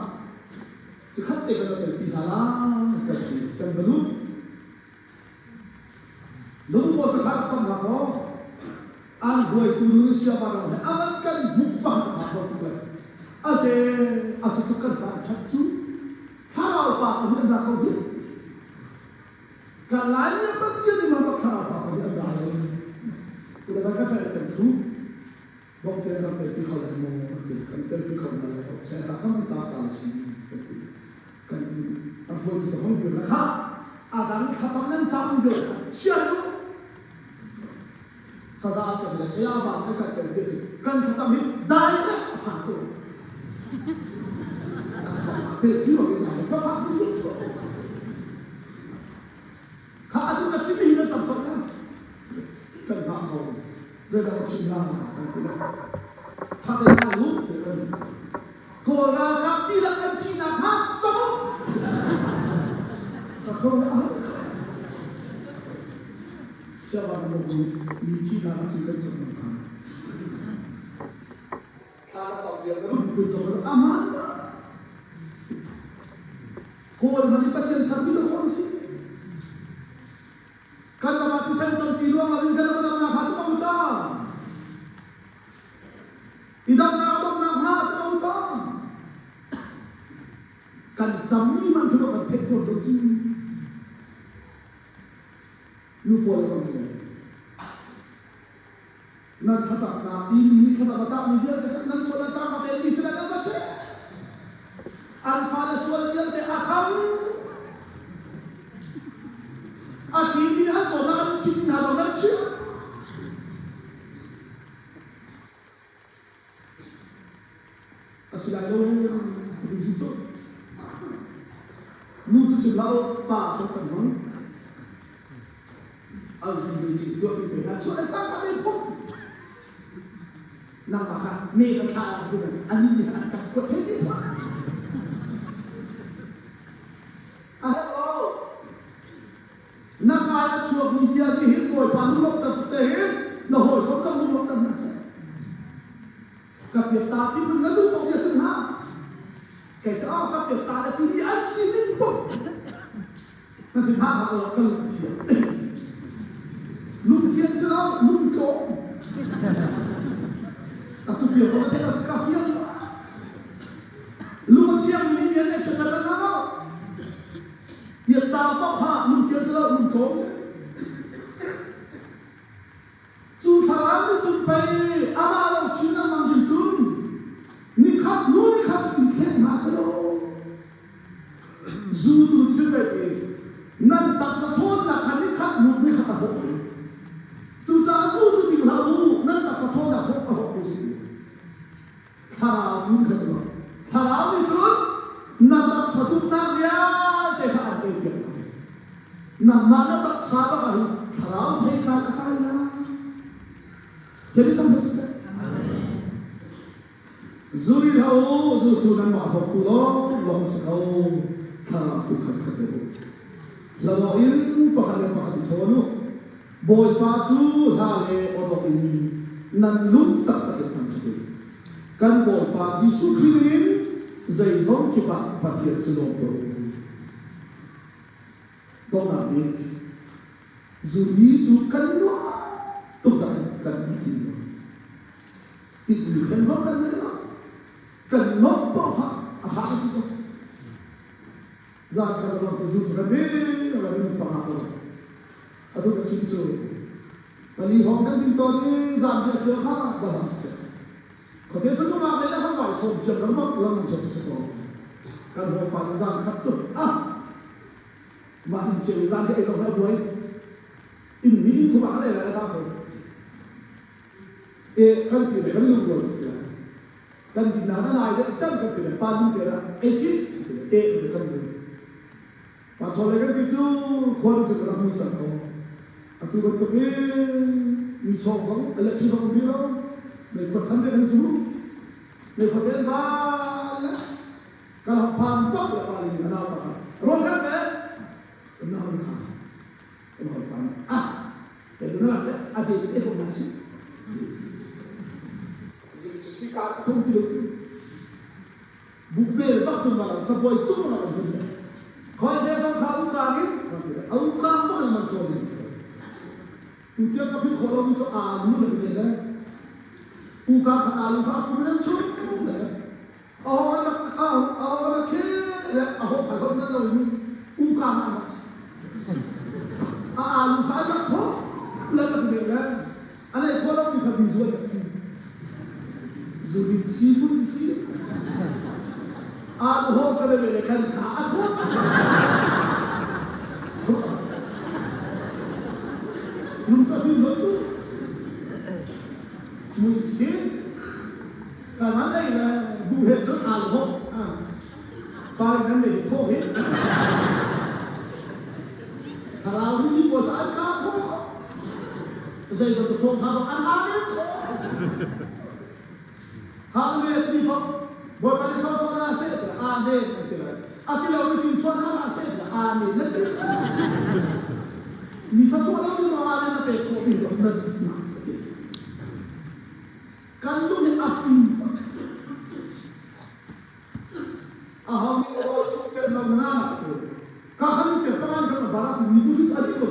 cikhat te kan ra telpi hna lai kan ti kan va lut. Nu pawl cu thla cam hna kaw an hruaitu nu nih siavan he avan kan hmuh bang tha kho tuk le aze a cu tluk kan van that cu thlarau pa pa nih an ra kho hi kan lai mi Pathian nih bak thlarau pa pa nih an ra le tu le kan kan kan thu bok te kan telpi kho lai maw kan telpi kho hna lai lo se ha kan ta ta si kan ti kan a hruaitu cu hong dir na kha a dang thlacam nan cam vial kha sian u saza kan le saya ba kan kan tel ti kan thlacam hi dai le a phan ko te bi ro dai ba phan ko kha atu ka chim hi nan cam chom na kan hma ko zeidah chim la kan ti la tha te ngai lu te kan Kawl ralkap dihlak an thihnak hnga cam u. Ka kho le ah. Siavan mo mi mi thihnak cu kan cam hna. Thla ka cam vial ka run kun cam aman. Kawl man i Pathian sermi ka kawl si. Kan ram ah thisen tampi luang lo in kan ram damnak hnga cu ko cang. I damnak a donghnak hnga cu ko cang. Kan cammi man khi kan theih tawn lo cu. Nu pawl le bang cu nan thlacamnak i mi nih thlacam a cahmi vialte kha nan sual a cang a pekmi sinah nan va chim. An fale sual vialte a kham. A thimi an zawtnak an chim hna zong nan chim. lai lo he ti hi cu nu cu chim la pa cu kan hmang al meeting tuah mi te hna chuah le cang ka te phung nangmah kha me ka thla ah ti ani nih an kan khuat hei ti phun a herh lo Na kai a chuakmi bia nih hin Bawipa lunglawmhter te hin na hawikom zong lunglawmhter hna seh. Ka piak ta ti mun na duh bak bia sim hlah. Kei cu ka piak ta le timi an si ning bak. Na thin hah hlah lo ka lung a thiang. Lungthian si lo, lungtlawm. A cu fiang ko na theih ka fiang. Lung a thiangmi nih bia nih a chiatter bal hna lo. Piatta paoh kha lungthian si lo lungtlawm si. Cu thlarau nih cun pei amah lo chin lengmang ding cun nikhat hnu nikhat in thlen hna seh law zutu nih cun zeiti nan taksa ṭhawnnak kha nikhat hnu nikhat a hawh ding. Cucaah zu cu ding hlah u, nan taksa ṭhawnnak hawh a hawh si. Thlarau tun kha tuah. Thlarau nih cun na taksa duhnak vialte kha an eipiak lai. Nangmah na taksa bak ah hin thlarau theitlai a tlai lai. Thil kan siseh. Zuri hlah u, zu cu nanmah hrawktu lawng lawng si ko. Thlarau tu khat khat deuh u. Hla in pakhat le pakhat i chawn u. Bawipa cu hla le awdawh in nan lung taktak in thangṭhat u. Kan Bawipa Jesuh Khrih min in zeizong kip ah Pathian cu lawm tuah u. Donghnak bik, zuri cu kan i nuam tuk dah kan i fim lo. Tinhmi theng zong kan nei lo. Kan i nuamh paoh kha a ṭha ka ti ko. Zan khat lawng cu zu cu kan ding lo minung panga ko. Atu ka chim cu pali hawng kan ding tawn i zan bia cio kha bahang chia. Khuate cu nungak lei ah kan vai sawm thiam lengmang lengmang ṭheu si ko. Kan hawipa nih zan khat cu ah mah inn cio i zan hi ei zong hi a buai. Inn hnih inn thum ah kan ei lai a za ko. E kan ti le kan lungrual tuk lai. Kan dinah na lai deuh cang kan ti le pa ding te lah ei si ti le e ti kan lu. Pa chawlei kan ti cu khuan cu kan rak mui cang ko. Atu bantuk in mi chawng zong electric zong um rih lo. Meikhuat chan te kan cu. Meikhuat te an vai le kan hong phan bak le pa ling a nau pa kha rawl kan pe nau kha kan hoi pa nih ah kai na che a be te ko na si si ka khong ti lo tu bukbel bak chung ma chabuai chung ma kan hun khoi ne song kha u ka in au ka mo in man chaw ni tu tiang ka phi kho lo mi chu a lu le ne le u ka kha a lu kha ku men chung le a ho na a ho na khe le a ho kha ho na lo ni u ka ma a a lu kha na pho le na ne le a nei kho lo mi kha bi zuan na fi zuri chi bun si a lu ho ka le le kan kha a thot lung sa fi lo tu mui si Kan nan ei le bu he cun aa lawh. Pa nan nei thawh hi. Thlarau hi mi pawl cu an kaa thawh. Zei bantuk thawng tha zong an aa men thawh. Hallelujah timi bak Bawipa nih thawng chuah hna seh tiah Amen an ti lai. A ti lomi cun chuah hna hlah seh tiah Amen na ti. Mi thluachuah lomi zong Amen na pek khawh mi zong na duhnak a si. Kan lung hi a fim tuk. Aho nih rawl chung cem lo na cu ka khan che pangan kan bara cu mi bu a di ko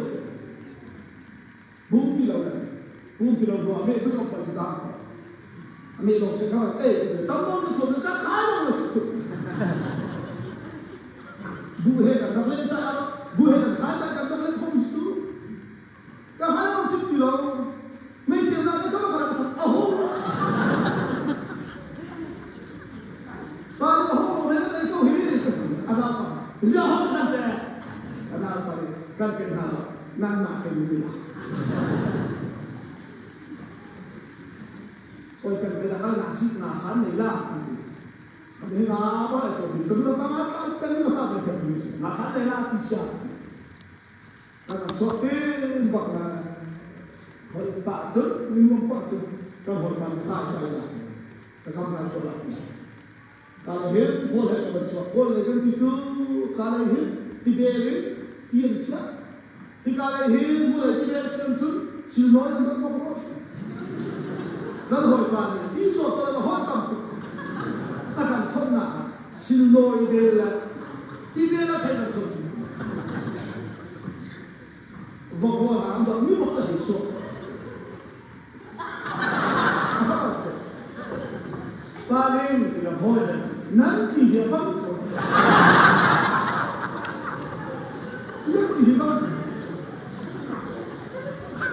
bum ti lo le bum ti lo ruah me cu ko pa chu da ame long se ka eh tam mo ni chom ka khai lo lo chu bu he kan rak len cha bu he kan khai cha kan rak len khom su Ka hal lo chim ti lo. Meicheu na le ka ka sak a hung. Pa nih a hung lo ne ko hi. A dal pa. Zia hong kan pe. A dal pa nih kan pe hna lo. Nan mah ke ni la. Oi kan pe da kal na si na san nei la an ti. Ni nga ba ai cho bi ka nu ba nga sa pen nga sa pe pe si nga sa le la ti chia kan an chuak te bak na hol pa chun min mong pa chun kan hol pa ka chai la ka kam na cho la ka le hin hol he kan chuak hol le kan ti chu ka le hin ti be rin ti an chia ti ka le hin hol le ti be thiam chun sil noi an dot bok ro kan hoi pa nih ti so so la hol tam tuk a kan chon na sil noi bel la ti bel la thai kan chon vok ro na an dot mi bok sa hi so pa ning ti la hoi le nan ti hi bang ko nan ti hi bang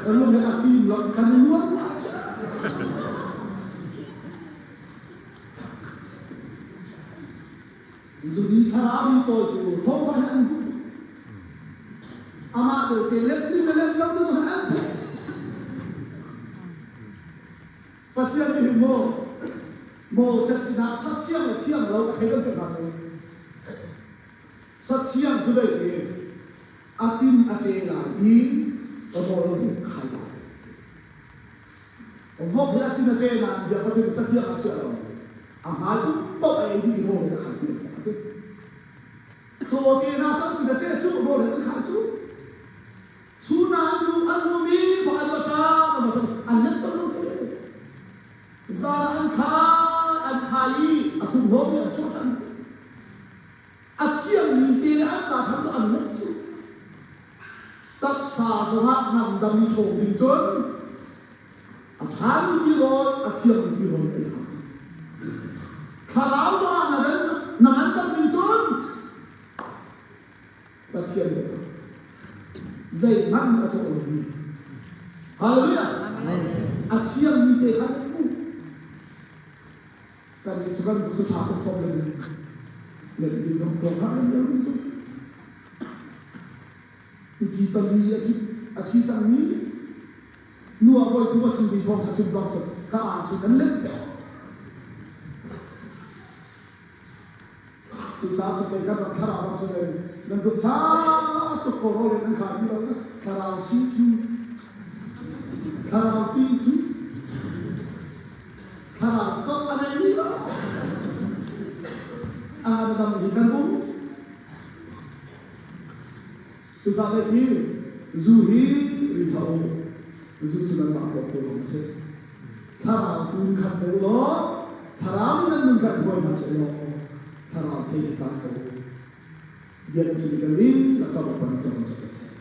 kan lung he a fim lo kan i nuam la Zuni thlarau pawl cu thawngtha he an duh. Amah belte let ni le let lo ding he an theih. Pathian nih hin maw Moses sinah sat siang le thiang lo a thei kan hna cu. Sat siang cu dei te a tin a ṭe lai i rawl nih khai lai. Vok hi a tin a ṭe nain ziah Pathian sathiang a chiah lo. A hmai um paoh a ei dih i rawl he a khai ti a si. Caw te hna cu an tin a ṭe cu rawl he an khai cu. Chun ah an nu an numi ba an va ṭa an va ṭa an let colh lo te. Zan ah an khai an khai i a thurhnawm mi an chuah ṭhan. A thiangmi te le an ca ṭhan an let cu. Taksa zongah ngandam i ṭhawng ding cun a ṭhami tirawl, a thiangmi tirawl ei hau. Thlarau zongah na dan na ngandam ding cun Pathian biatak zeihmanh a cawh lomi. Hallelujah! A thiangmi te kha nan hmuh. Kan nih cu kan cu ṭha tuk fom le let ding zong tuak hlah lem lio ding zong. Mipi pali a thi cangmi nu ah voi thum a thimi thawngṭha chim zong cu ka aa cu kan let pek. Cucaah cu pei kan rak thlarau ram cu nan nan duk ṭha tuk ko rawl in nan kha ti lo na thlarau si cu thlarau ti cu thlarau tok a neimi lo a dam hi kan um. Cucaah pei khi zu hi ri hlah u, zu cu nanmah huaptu lawng a si. Thlarau tu in khat deuh law, thlarau nih nan nun kan hruai hna seh law, thlarau thei hi tlan ko u. Bia kan chim i kan dihlak sabak pan cawm cawm seh.